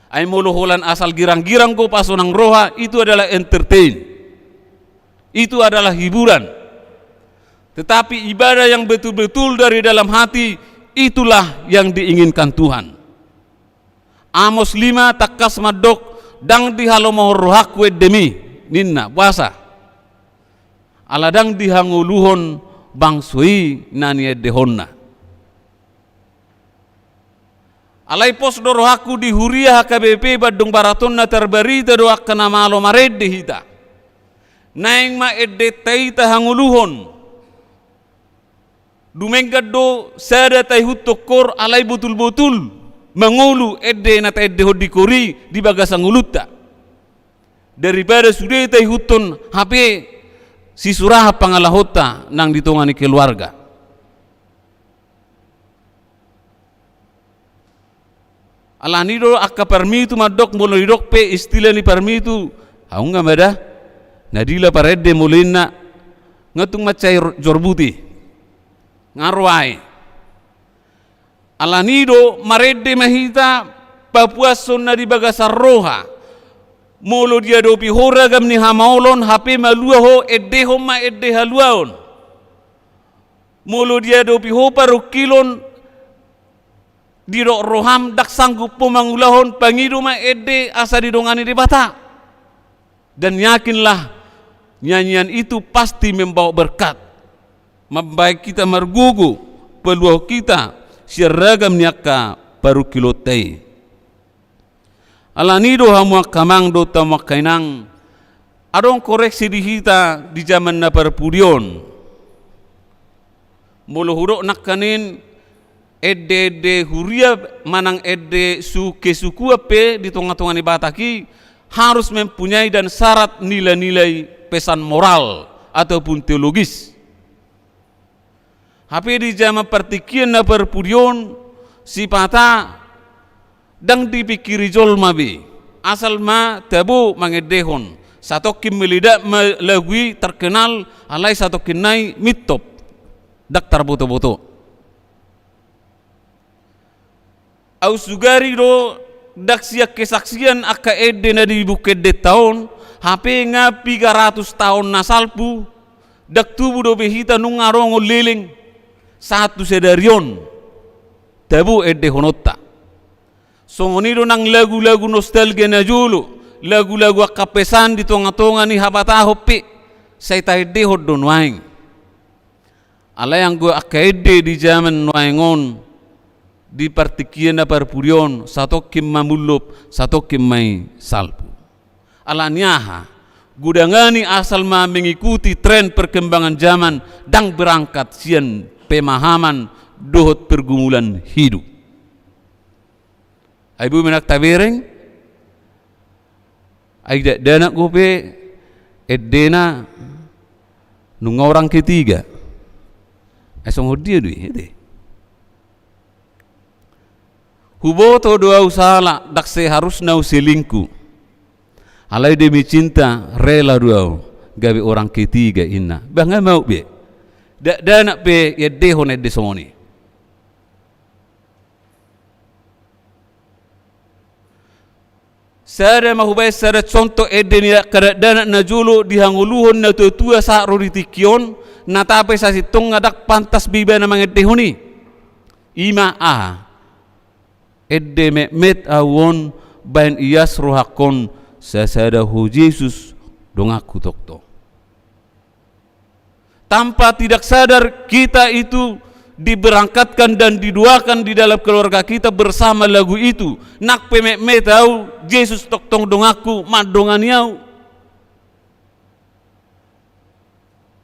Ai molo holan asal girang-girang do pasonang roha, itu adalah entertain. Itu adalah hiburan. Tetapi ibadah yang betul-betul dari dalam hati, itulah yang diinginkan Tuhan. Amos lima tangkas mandok, ndang dihalomohon rohangku endemi, ninna. Boasa? Ala ndang dihangoluhon bangso i na niendehonna. Alai pos do rohangku di huria H K B P Bandung Barat on, na tarbarita do angka na malo marende hita. Naeng ma endenta i tahangoluhon. Dumenggan do sada taihuthon koor, alai botul-botul mangolu ende na taendehon di koor i di bagasan ngolunta. Daripada sude taihuthon hape sisurahan pangalahonta nang di tonga ni keluarga. Alani do angka parmitu mandok, molo didok pe istilah ni parmitu, au nga mada, na dila parende molo inna, nga tung mansai ro-, jorbut i. Nga ro ae. Alani do marende ma hita papuashon na di bagasan roha. Molo diadopi ho ragam ni hamaolon, hape malua ho, endehon ma ende haluaon. Molo diadopi ho parungkilon, didok roham ndang sanggup ho mangulahon, pangido ma ende asa didongani Debata. Dan yakinlah, nyanyian itu pasti membawa berkat. Mambahen hita margogo, paluahon hita sian ragam ni angka parungkilonta i. Alani do hamu angka amang dohot hamu angka inang, adong koreksi di hita di jaman na parpudi on. Molo hudok nangkaning ende-ende huria manang ende su-, kesukuan pe di tonga-tonga ni Batak i harus mempunyai dan syarat nilai-nilai pesan moral ataupun teologis. Hape di jaman partingkian na parpudi on, sipata ndang dipingkiri jolma be, asal ma tabo mangendehon. Satongkin meledak ma lagu i terkenal, alai satongkin nai mintop, ndang tarboto-boto. Au sugari do ndang sian kesaksian angka ende na di buku endenta on, hape nga piga ratus taon na salpu, ndang tubu dope hita nunga rongon leleng sahat tu sadari on tabo endehononta. Songon i do nang lagu-lagu nostalgia na jolo, lagu-lagu angka pesan di tonga-tonga ni habatahon pe, sai taendehon do nuaeng. Alai anggo angka ende di jaman nuaeng on, di partingkian na parpudi on, satongkin ma mullop, satongkin ma i salpu. Alani aha? Godangani asal ma mengikuti tren perkembangan zaman, ndang berangkat sian pemahaman dohot pergumulan hidup. Ai boi ma nang tabereng, ai dakdanak dope endena nunga orang ketiga. Ai songon dia do i, ede. Huboto do au sala, ndang seharusna huselingkuh. Alai demi cinta, rela do au gabe orang ketiga, inna. Bah, nga mau be. Dakdanak pe iendehon ende songon i. Sada ma hubaen sada contoh ende ni angka dakdanak na jolo di hangoluhon na tua-tua sahat ro di tingki on, na tape sasintongna ndang pantas be ibana mangendehon i. I ma aha? Ende metmet au on baen ias rohangkon sasada ho Jesus donganku tongtong. Tanpa tidak sadar, kita itu diberangkatkan dan didoakan di dalam keluarga kita bersama lagu itu. Nang pe metmet au, Jesus tongtong donganku, mandongani au.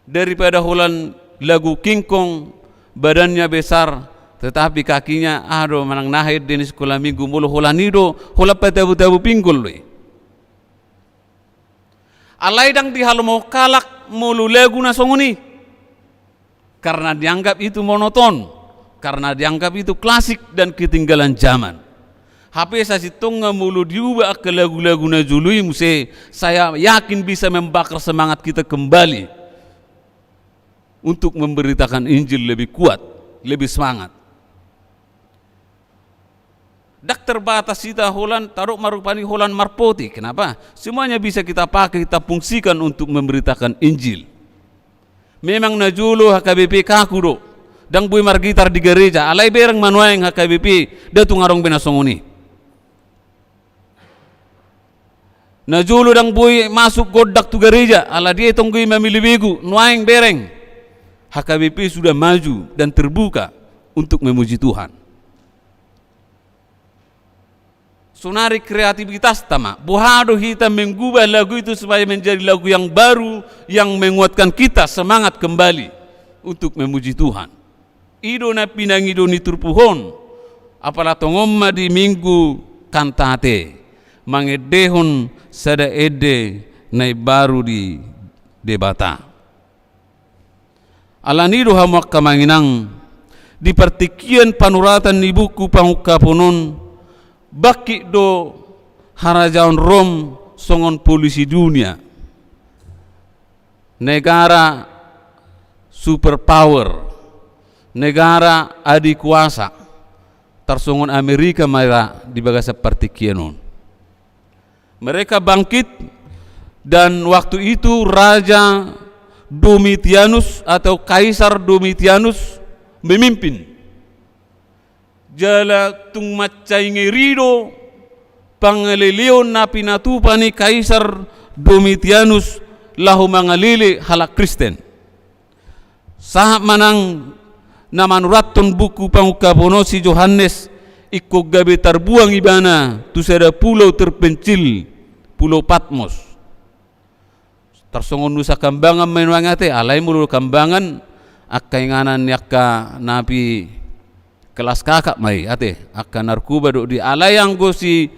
Daripada holan lagu King Kong, badannya besar, tetapi kakinya, aha do, manang na aha ende ni sikola minggu, molo holan i do, holan patabu-tabu pinggol do i. Alai ndang dihalomohon halak molo lagu na songon i. Karena dianggap itu monoton, karena dianggap itu klasik dan ketinggalan zaman. Hape sasintongna molo diubah angka lagu-lagu na jolo i muse, saya yakin bisa membakar semangat kita kembali untuk memberitakan Injil lebih kuat, lebih semangat. Ndang terbatas hita holan, tadok ma rupani holan marpoti. Kenapa? Semuanya bisa kita pakai, kita fungsikan untuk memberitakan Injil. Memang na jolo H K B P kaku do. Ndang boi margitar di gareja, alai bereng ma nuaeng H K B P, ndang tung adong be na songon i. Na jolo ndang boi masuk gondang tu gareja, ala dia i tonggo i mamili begu, nuaeng bereng. H K B P sudah maju dan terbuka untuk memuji Tuhan. Sonari kreativitas ta ma, boha do hita mengubah lagu itu supaya menjadi lagu yang baru, yang menguatkan kita semangat kembali untuk memuji Tuhan. I do na pinangido ni turpuk on, apala tongon ma di Minggu Kantate, mangendehon sada ende na imbaru di Debata. Alani do hamu angka amang inang, di partingkian panuratan ni buku Pangungkapon on, bangkit do harajaon Rom songon polisi dunia. Negara superpower, negara adikuasa, tarsongon Amerika ma ra di bagasan partingkian on. Mereka bangkit, dan waktu itu Raja Domitianus atau Kaisar Domitianus memimpin. Jala tung mansai ngeri do pangaleleon na pinatupa ni Kaisar Domitianus laho mangalele halak Kristen. Sahat ma nang na manurathon buku Pangungkapon on si Johannes, ingkon gabe tarbuang ibana tu sada pulau terpencil, Pulau Patmos. Tarsongon nusa Kambangan ma i nuaeng ate, alai molo Kambangan angka inganan ni angka na pikelas kakak ma i ate, angka narkoba dohot dia. Alai anggo si,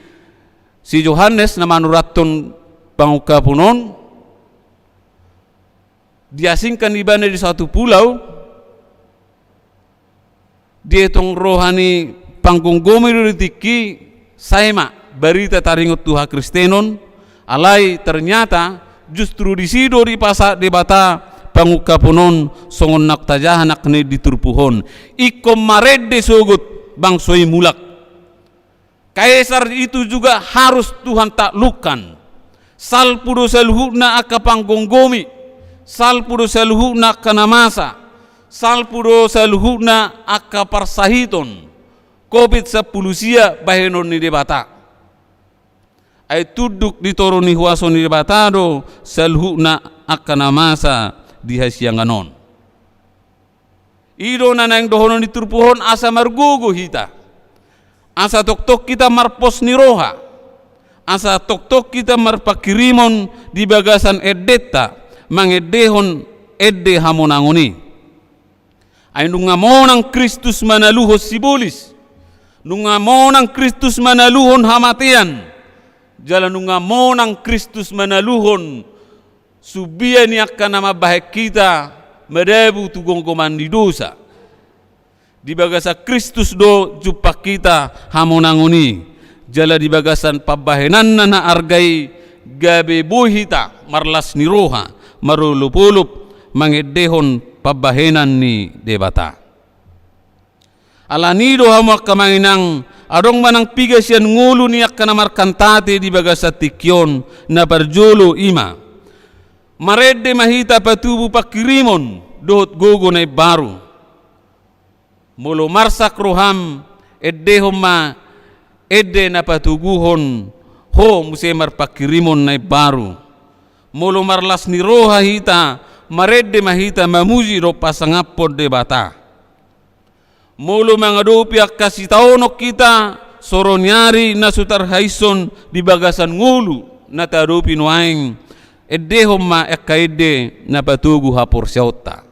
si Johannes na manurathon Pangungkapon on, diasingkan ibana di satu pulau, dietong roha ni panggomgomi do di tingki, sae ma barita taringot tu hakristenon. Alai ternyata justru disi do dipasahat Debata Pangungkapon on songon naung tajaha nangkin di turpuk on. Ingkon marende sogot bangso i mulak. Kaisar itu juga harus Tuhan taklukkan. Salpu do saluhutna angka panggomgomi, salpu do saluhutna angka na masa, salpu do saluhutna angka parsahiton covid sampulu sia bahenon ni Debata. Ai tunduk di toru ni huaso ni Debata do saluhutna angka na masa di hasiangan on. I do na naeng dohonon ni turpuk on, asa margogo hita, asa tongtong hita marpos ni roha, asa tongtong hita marpangkirimon di bagasan endenta, mangendehon ende hamonangon i. Ai nunga monang Kristus manaluhon sibolis, nunga monang Kristus manaluhon hamatean, jala nunga monang Kristus manaluhon sumbia ni angka na mambahen hita madabu tu gomgoman ni dosa. Di bagasan Kristus do jumpang hita hamonangon i, jala di bagasan pambahenanna na arga i gabe boi hita marlas ni roha, marolopolop mangendehon pambahenan ni Debata. Alani do hamu angka amang inang, adong ma nang piga sian ngolu ni angka na markantate di bagasan tingki on. Na parjolo i ma, marende ma hita patubu pangkirimon dohot gogo na imbaru. Molo marsak roham, endehon ma ende na patoguhon ho muse marpangkirimon na imbaru. Molo marlas ni roha hita, marende ma hita mamuji dohot pasangaphon Debata. Molo mangadopi angka sitaonon hita, soro ni ari na so tarhaishon di bagasan ngolu na taadopi nuaeng, endehon ma angka ende na patogu haporseaonta.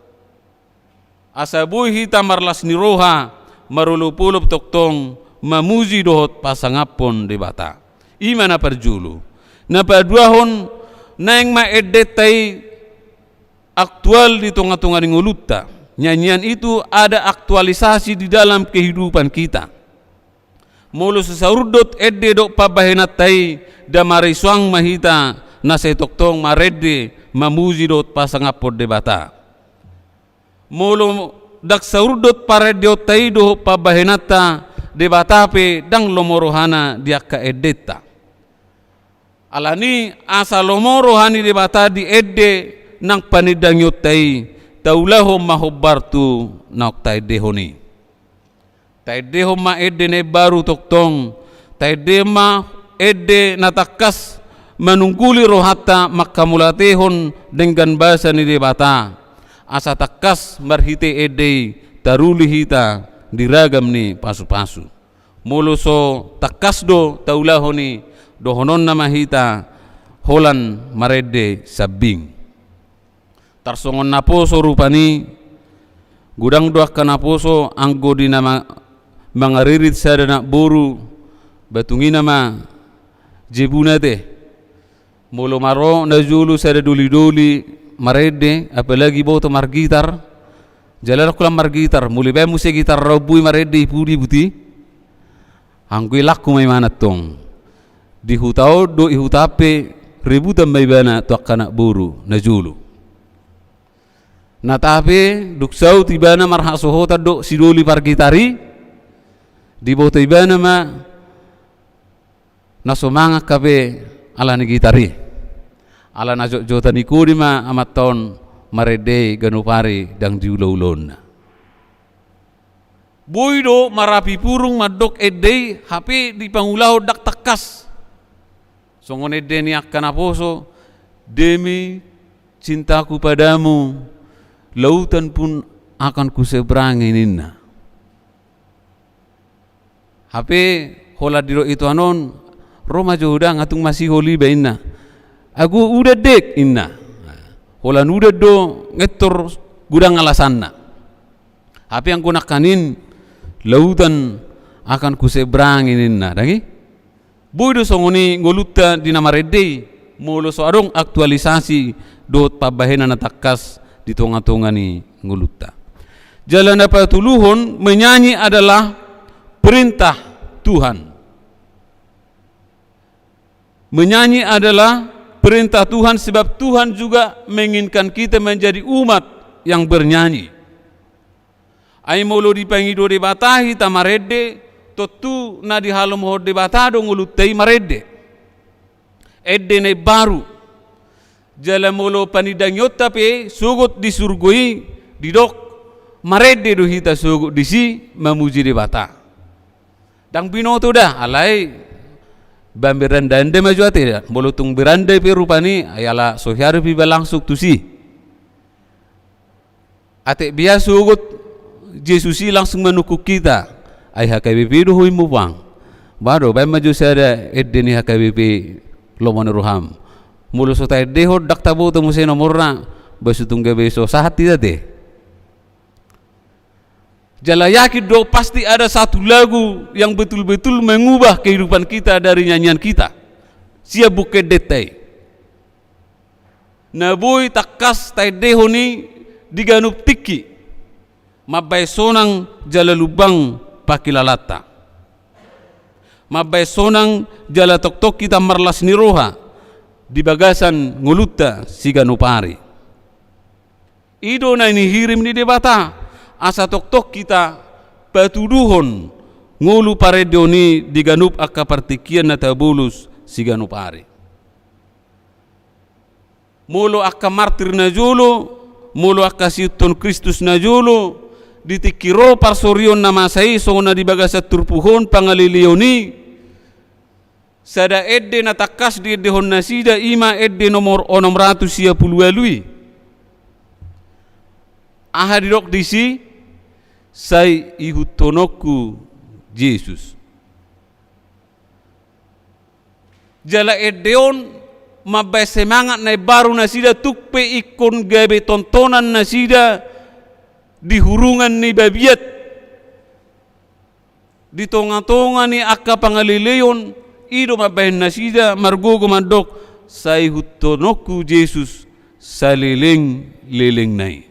Asa boi hita marlas ni roha, marolopolop tongtong mamuji dohot pasangaphon Debata. I ma na parjolo. Na paduahon, naeng ma endenta i aktual di tongatonga ni ngolunta. Nyanyian itu ada aktualisasi di dalam kehidupan kita. Molo so saurdot ende dohot pambahenanta i, ndang marisoang ma hita na sai tongtong marende mamuji dohot pasangaphon Debata. Molo ndang saurdot parendeonta i dohot pambahenanta, Debata pe ndang lomo rohana di angka endenta. Alani asa lomo roha ni Debata di ende nang panindangionta i, taulahon ma hombar tu naung taendehon i. Taendehon ma ende na imbaru tongtong, taendehon ma ende na tangkas manungguli rohanta manghamauliatehon denggan basa ni Debata, asa tangkas marhite ende i taruli hita di ragam ni pasupasu. Molo so tangkas do taulahon i, dohononna ma hita holan marende sambing. Tarsongon naposo rupani, godang do angka naposo anggo di na ma-, mangaririt sada nakboru, ba tung i nama jebuna te. Molo maro najolo sada dolidoli marende, apalagi boto margitar, Jala dok holan margitar, molo ibaen muse gitar on boi marende i pudi buti. Anggo i laku ma ibana tong. Di huta on dohot di huta pe rebutan ma ibana tu angka anak boru na jolo. Na tape dung saut ibana marhasohotan dohot si Doli pargitar i, diboto ibana ma na so mangan hape ala ni gitar i. Ala na jotjota ni kodi ma amanta on marende i ganup ari ndang diulaulaonna. Boi do marapi purung mandok ende i, hape di pangulahon ndang tangkas. Songon ende ni angka naposo, "Demi cintaku padamu, lautan pun akan kuseberangi," ninna. Hape holan didok itoan on, "Ro ma jo udan, nga tung masihol iba," ninna. "Agu udan dek," ninna. Holan udan do ngettor godang alasanna. Hape anggo nangkaning, "Lautan akan kuseberangi," ninna. Ndang i? Boi do songon i ngolunta di na marende i, molo so adong aktualisasi dohot pambahenan na tangkas di tongatonga ni ngolunta. Jala na patoluhon, menyanyi adalah perintah Tuhan. Menyanyi adalah perintah Tuhan, sebab Tuhan juga menginginkan kita menjadi umat yang bernyanyi. Ai molo dipangido Debata hita marende, tontu na dihalomohon Debata do ngolunta i marende. Ende na imbaru. Jala molo panindangionta pe sogot di surgo i, didok, marende do hita sogot disi mamuji Debata. Ndang binoto da, alai baen berandanda ma jo ate da. Molo tung beranda pe rupani, ai ala so hiarup iba langsung tusi. Ate biasa sogot Jesus i langsung manungkun hita. Ai H K B P do ho i mupang. Ba do, baen ma jo sada ende ni H K B P lomo ni roham. Molo so taendehon, ndang taboto muse nomorna, ba so tung gabe so sahat hita te. Jala yakin do pasti ada satu lagu yang betul-betul mengubah kehidupan kita dari nyanyian kita. Sian buku endenta i. Na boi tangkas taendehon i di ganup tingki. Mambaen sonang jala lumbang pangkilalaanta. Mambaen sonang jala tongtong hita marlas ni roha di bagasan ngolunta siganup ari. I do na nihirim ni Debata, asa tongtong hita patuduhon ngolu parendeon i di ganup angka partingkian na tabolus siganup ari. Molo angka martir na jolo, molo angka siihuthon Kristus na jolo, di tingki ro parsorion na masa i songon na di bagasan turpuk on pangaleleon i, sada ende na tangkas diendehon nasida, i ma ende nomor onom ratus sia pulu ualu i. Aha didok disi? Sai ihuthononku Jesus. Jala ende on mambaen semangat na imbaru nasida, tung pe ingkon gabe tontonan nasida di hurungan ni babiat. Di tongatonga ni angka pangaleleon, i do mambaen nasida margogo mandok, sai ihuthononku Jesus salelenglelengna i.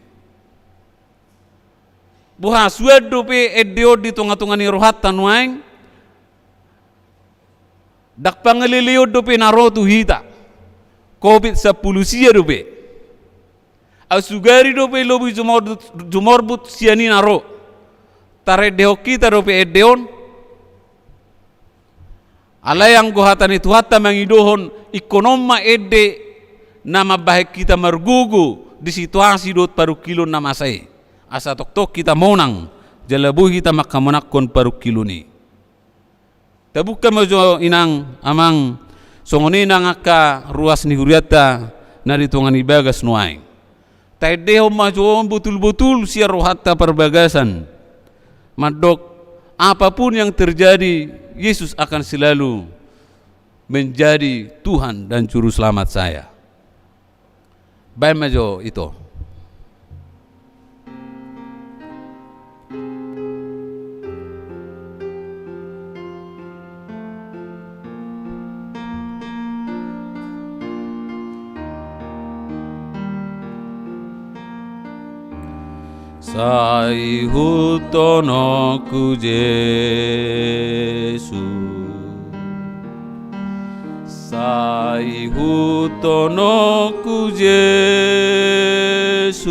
Boha, suan dope ende on di tongatonga ni rohanta nuaeng? Ndang pangaleleon dope na ro tu hita. Covid sampulu sia dope. Au sugari dope lobi jumorbut, jumorbut sian i na ro. Tarendehon hita dope ende on. Alai anggo hata ni Tuhanta mangidohon, ingkon on ma ende na mambahen hita margogo di situasi dohot parungkilon na masa i. Asa tongtong hita monang, jala boi hita manghamonanghon parungkilon i. Tabuka ma jo inang, amang, songon i nang angka ruas ni hurianta na di tonga ni bagas nuaeng. Taendehon ma jo on botul-botul sian rohanta parbagasan. Mandok, apapun yang terjadi, Yesus akan selalu menjadi Tuhan dan Juru Selamat saya. Baen ma jo ito. Sai ihuthononku Jesus, sai ihuthononku Jesus,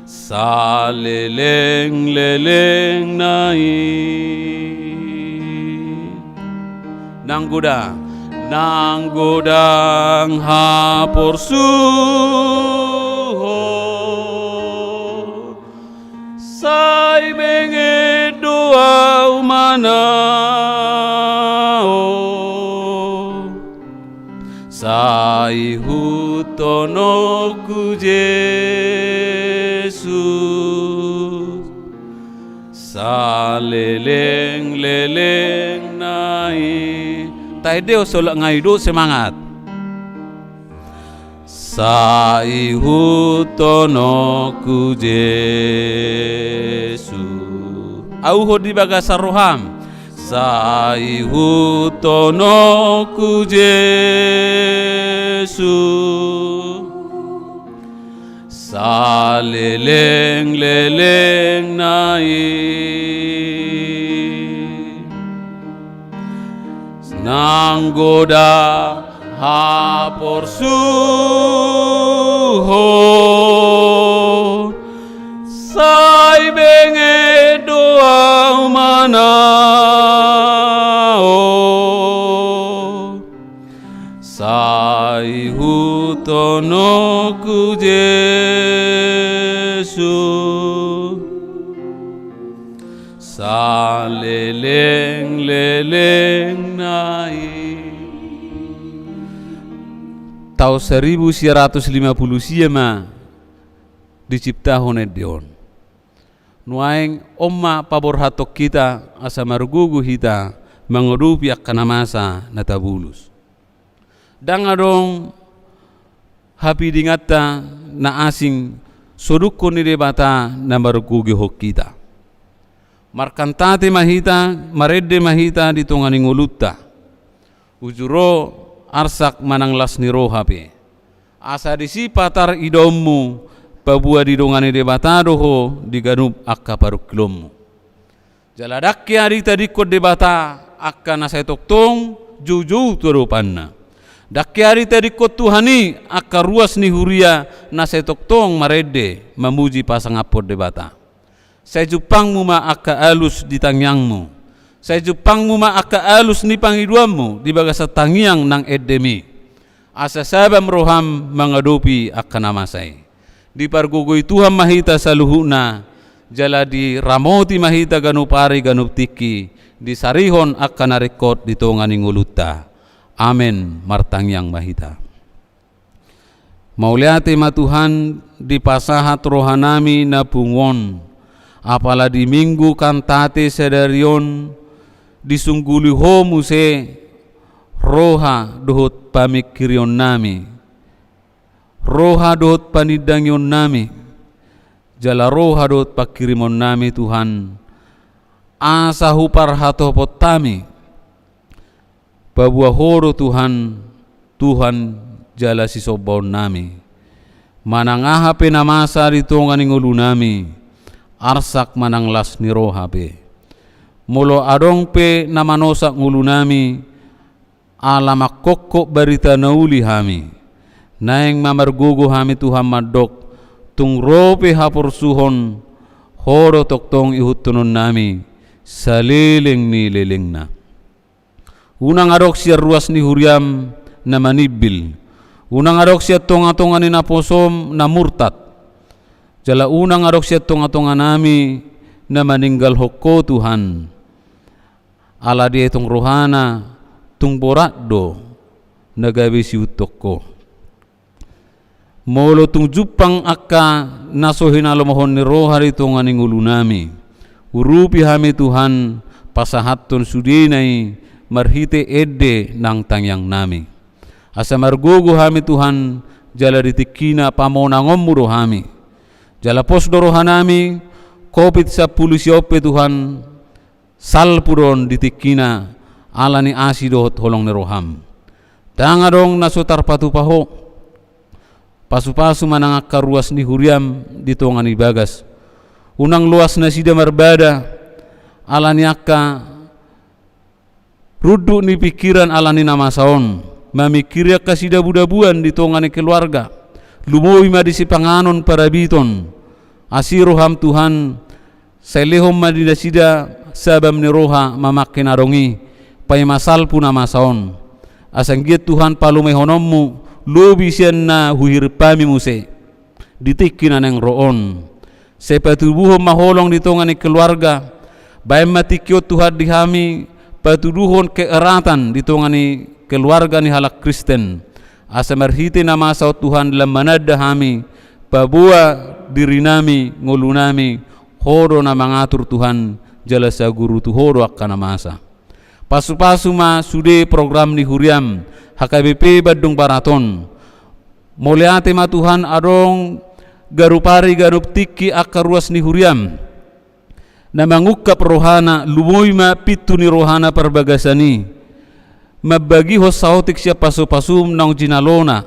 salelenglelengna i. Nang godang, nang godang haporsuhon, sai benget do au manaon. Sai ihuthononku Jesus, salelenglelengna i. Taendehon solak nga i do, semangat. Sai ihuthononku Jesus. Auhon di bagasan roham. Sai ihuthononku Jesus, salelenglelengna i. Nang godang haporsuhon, sai benget do au manaon. Sai ihuthononku Jesus, salelenglelengna i. Taon saribu sia ratus lima pulu sia ma diciptahon ende on. Nuaeng on ma paborhathon hita asa margogo hita mangadopi angka na masa na tabulus. Ndang adong hapidinganta na asing sodukkon ni Debata na margogohon hita. Markantate ma hita, marende ma hita di tonga ni ngolunta. Uju ro arsak manang las ni roha pe. Asa disi patar idaonmu, paboa didongani Debata do ho di ganup angka parungkilonmu. Jala ndang hea ditadingkon Debata angka na sai tongtong joujou tu adopanna. Ndang hea ditadingkon Tuhan i angka ruas ni huria na sai tongtong marende mamuji pasangaphon Debata. Sai jumpangmu ma angka alus di tangiangmu. Sai jumpangmu ma angka alus ni pangidoanmu di bagasan tangiang nang endemi. Asa sabam roham mangadopi angka na masa i. Dipargogoi Tuhan ma hita saluhutna, jala diramoti ma hita ganup ari ganup tingki, disarihon angka na ringkot di tonga ni ngolunta. Amen. Martangiang ma hita. Mauliate ma Tuhan, dipasahat rohanami na pungu on. Apala di Minggu Kantate sadari on, disungguli Ho muse roha dohot pamingkirionnami, roha dohot panindangionnami, jala roha dohot pangkirimonnami, Tuhan, asa huparhatopot hami, paboa Ho do Tuhan, Tuhan jala sisombaonnami. Manang aha pe na masa di tonga ni ngolunami, arsak manang las ni roha pe. Molo adong pe na manosak ngolunami, ala mangkophop barita na uli hami, naeng ma margogo hami Tuhan mandok, tung ro pe haporsuhon, Ho do tongtong ihutkononnami, saleleng ni lelengna. Unang adong sian ruas ni huriam na manimbil. Unang adong sian tonga-tonga ni naposom na murtad. Jala unang adong sian tonga-tonganami na maninggalhon Ho Tuhan. Ala dietong rohana tung borat do na gabe siihuthon Ho. Molo tung jumpang angka na so hinalomohon ni roha di tonga ni ngolunami, urupi hami Tuhan, pasahathon sudena i marhite ende nang tangiangnami. Asa margogo hami Tuhan, jala di tingkina pamonangonmu do hami. Jala pos do rohanami, Covid sampulu sia on pe Tuhan, salpu do on di tingkina, ala ni asi dohot holong ni roham. Ndang adong na so tarpatupa Ho. Pasu-pasu ma nang angka ruas ni huriam di tonga ni bagas. Unang loas nasida marbada, ala ni angka runduk ni pingkiran ala ni na masa on, mamingkiri angka sidabu-dabuan di tonga ni keluarga. Lumobi ma di sipanganon parabiton. Asi roham Tuhan, sai lehon ma di nasida sabam ni roha mamangke na adong i, paima salpu na masa on. Asa anggiat Tuhan palumehononmu lobi sian na huhirim hami muse di tingki na naeng ro on. Sai patubuhon ma holong di tonga ni keluarga. Baen ma tingki on Tuhan di hami patuduhon keeratan di tonga ni keluarga ni halak Kristen. Asa marhite na masa on Tuhan lam mananda hami, paboa dirinami, ngolunami, Ho do na mangatur Tuhan, jala saguru tu Ho do angka na masa. Pasu-pasu ma sude program ni huriam, H K B P Bandung Barat on. Mauliate ma Tuhan adong ganup ari ganup tingki angka ruas ni huriam. Na mangungkap rohana, lumobi ma pintu ni rohana parbagasan i. Mambagihon saotik sian pasu-pasum naung jinalona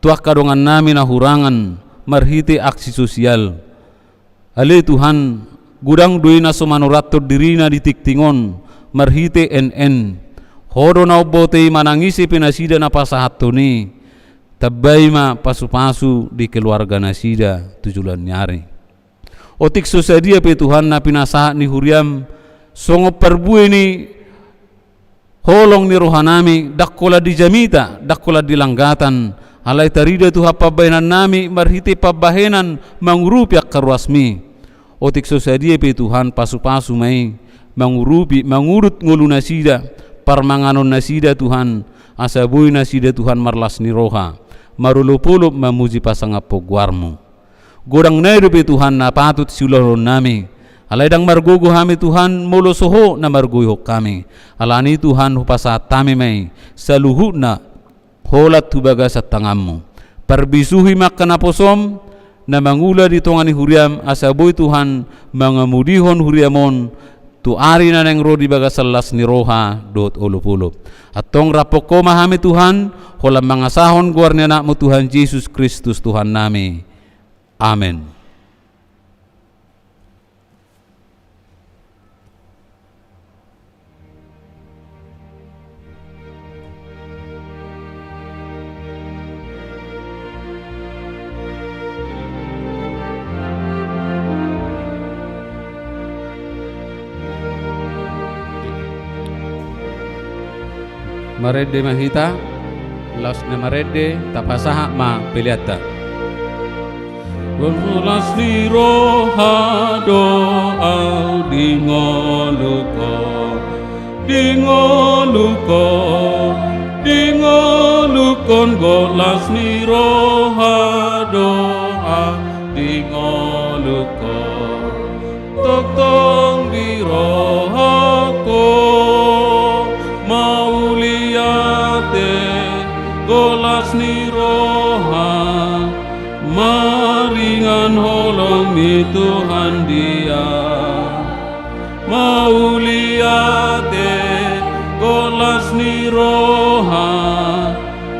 tu angka dongannami na hurangan marhite aksi sosial. Ale Tuhan, godang do i na so manurathon dirina di tingting on marhite N N. Ho do na umboto i manang ise pe nasida na pasahathon i. Tambai ma pasu-pasu di keluarga nasida tu joloan ni ari. Otik so sadia pe Tuhan na pinasahat ni huriam songon parbue ni holong ni rohanami, ndang holan di jamita, ndang holan di langgatan, alai tarida Tuhan pambahenannami marhite pambahenan mangurupi angka ruasmi. Otik so sadia pe Tuhan pasu-pasu ma i mangurupi, mangudut ngolu nasida, parmanganon nasida Tuhan, asa boi nasida Tuhan marlas ni roha, marolop-olop mamuji pasangaphon goarmu. Godang nai dope Tuhan na patut siulahononnami. Alai ndang margogo hami Tuhan molo so Ho na margoihon hami. Alani Tuhan hupasahat hami ma i saluhutna holan tu bagasan tanganmu. Parbisuhi ma angka naposom na mangula di tonga ni huriam asa boi Tuhan mangamudihon huriam on tu ari na naeng ro di bagasan las ni roha dohot olop-olop. Antong raphon Ho ma hami Tuhan, holan mangasahon goar ni Anakmu Tuhan Jesus Kristus Tuhannami. Amen. Marende ma hita, laos na marende, tapasahat ma peleanta. Las ni roha do au di ngolungkon, di ngolungkon, di ngolungkon, las ni roha do au di ngolungkon. Tongtong di rohangku mauliate, las ni roha, maringan holong ni Tuhan dia. Mauliate, las ni roha,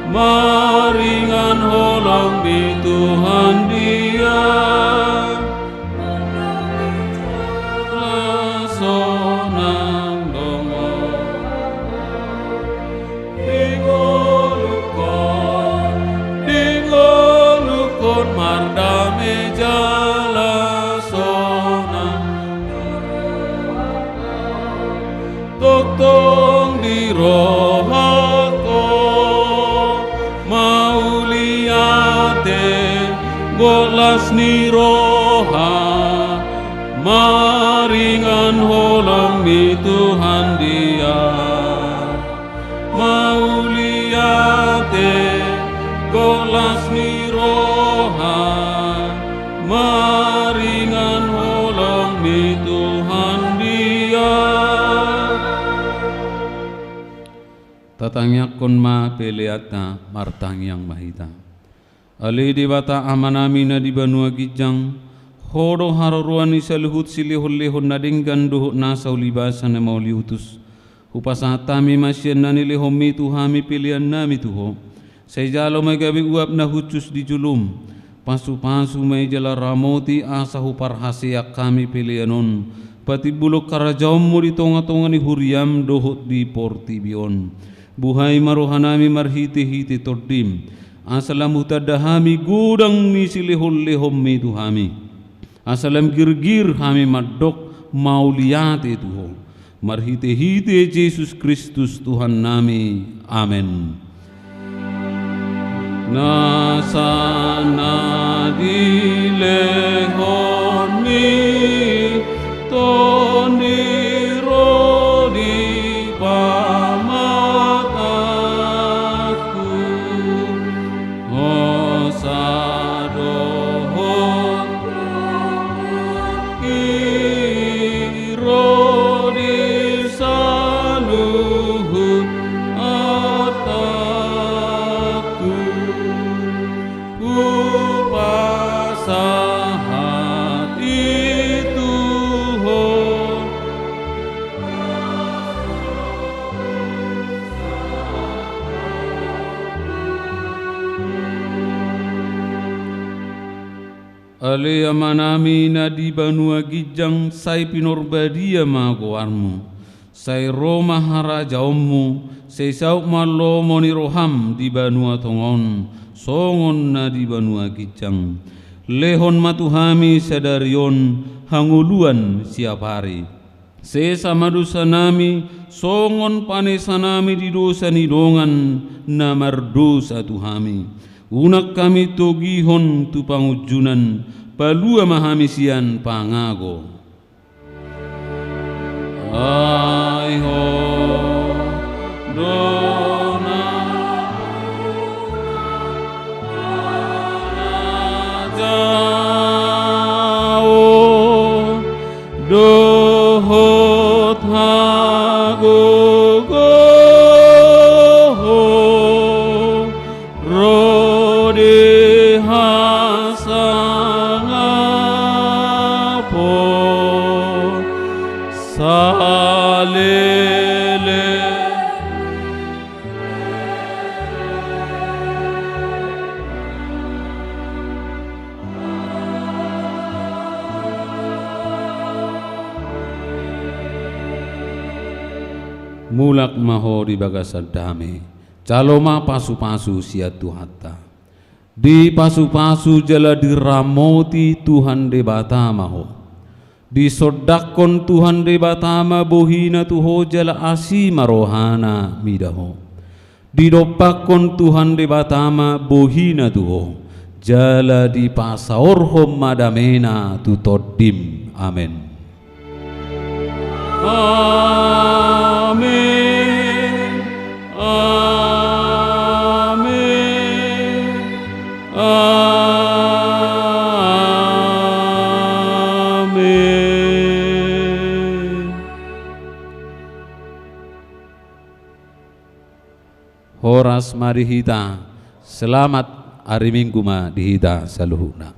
maringan holong ni Tuhan dia. Las sonang dongan. Di ngolungkon, di ngolungkon mardame jala sonang. Tongtong di rohangku mauliate, las ni roha, maringan holong ni Tuhan dia. Mauliate, las ni roha, maringan holong ni Tuhan dia. Tatangiangkon ma peleanta, martangiang ma hita. Ale Debata Amanami na di banua ginjang, Ho do haroroan ni saluhut silehon-lehon na denggan dohot nasa ulibasa na mauliutus. Hupasahat hami ma sian na nilehonmi tu hami peleannami tu Ho. Sai jalo ma i gabe uap na hushus di jolom. Pasupasu ma i jala ramoti asa huparhaseang hami pelean on patimbulhon harajaonmu di tongatonga ni huriam dohot di portibi on. Buhai ma rohanami marhitehite Tondim, asa lam hutanda hami godang ni silehonlehonmi tu hami. Asa lam girgir hami mandok mauliate tu Ho. Marhitehite Jesus Kristus Tuhannami. Amen. Nasa na dilehonmi Tondi ro di pamatangku. Hosa dohot i ro di saluhut artangku. Hupasahat i tu Ho. Ale Amanami na di banua ginjang, sai pinarbadia ma goarmu. Sai ro ma harajaonmu, sai saut ma lomo ni roham di banua tonga on, songon na di banua ginjang. Lehon ma tu hami sadari on hangoluan siapari. Sesa ma dosanami, songon panesanami di dosa ni dongan na mardosa tu hami. Unang hami togihon tu pangunjunan, palua ma hami sian pangago. Ai Ho do na harajaon dohot hagogoon ro di hasangapon saleleng. Mulak ma ho di bagasan dame. Jalo ma pasupasu sian Tuhanta. Dipasupasu jala diramoti Tuhan Debata ma ho. Disondangkon Tuhan Debata ma bohina tu ho jala asi ma rohana mida ho. Didompakkon Tuhan Debata ma bohina tu ho, jala dipasaorhon ma damena tu tondim. Amen. Amen. Amen. Amen. Horas ma di hita, selamat ari Minggu ma di hita saluhutna.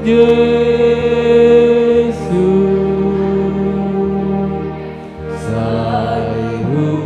Jesus, sai hu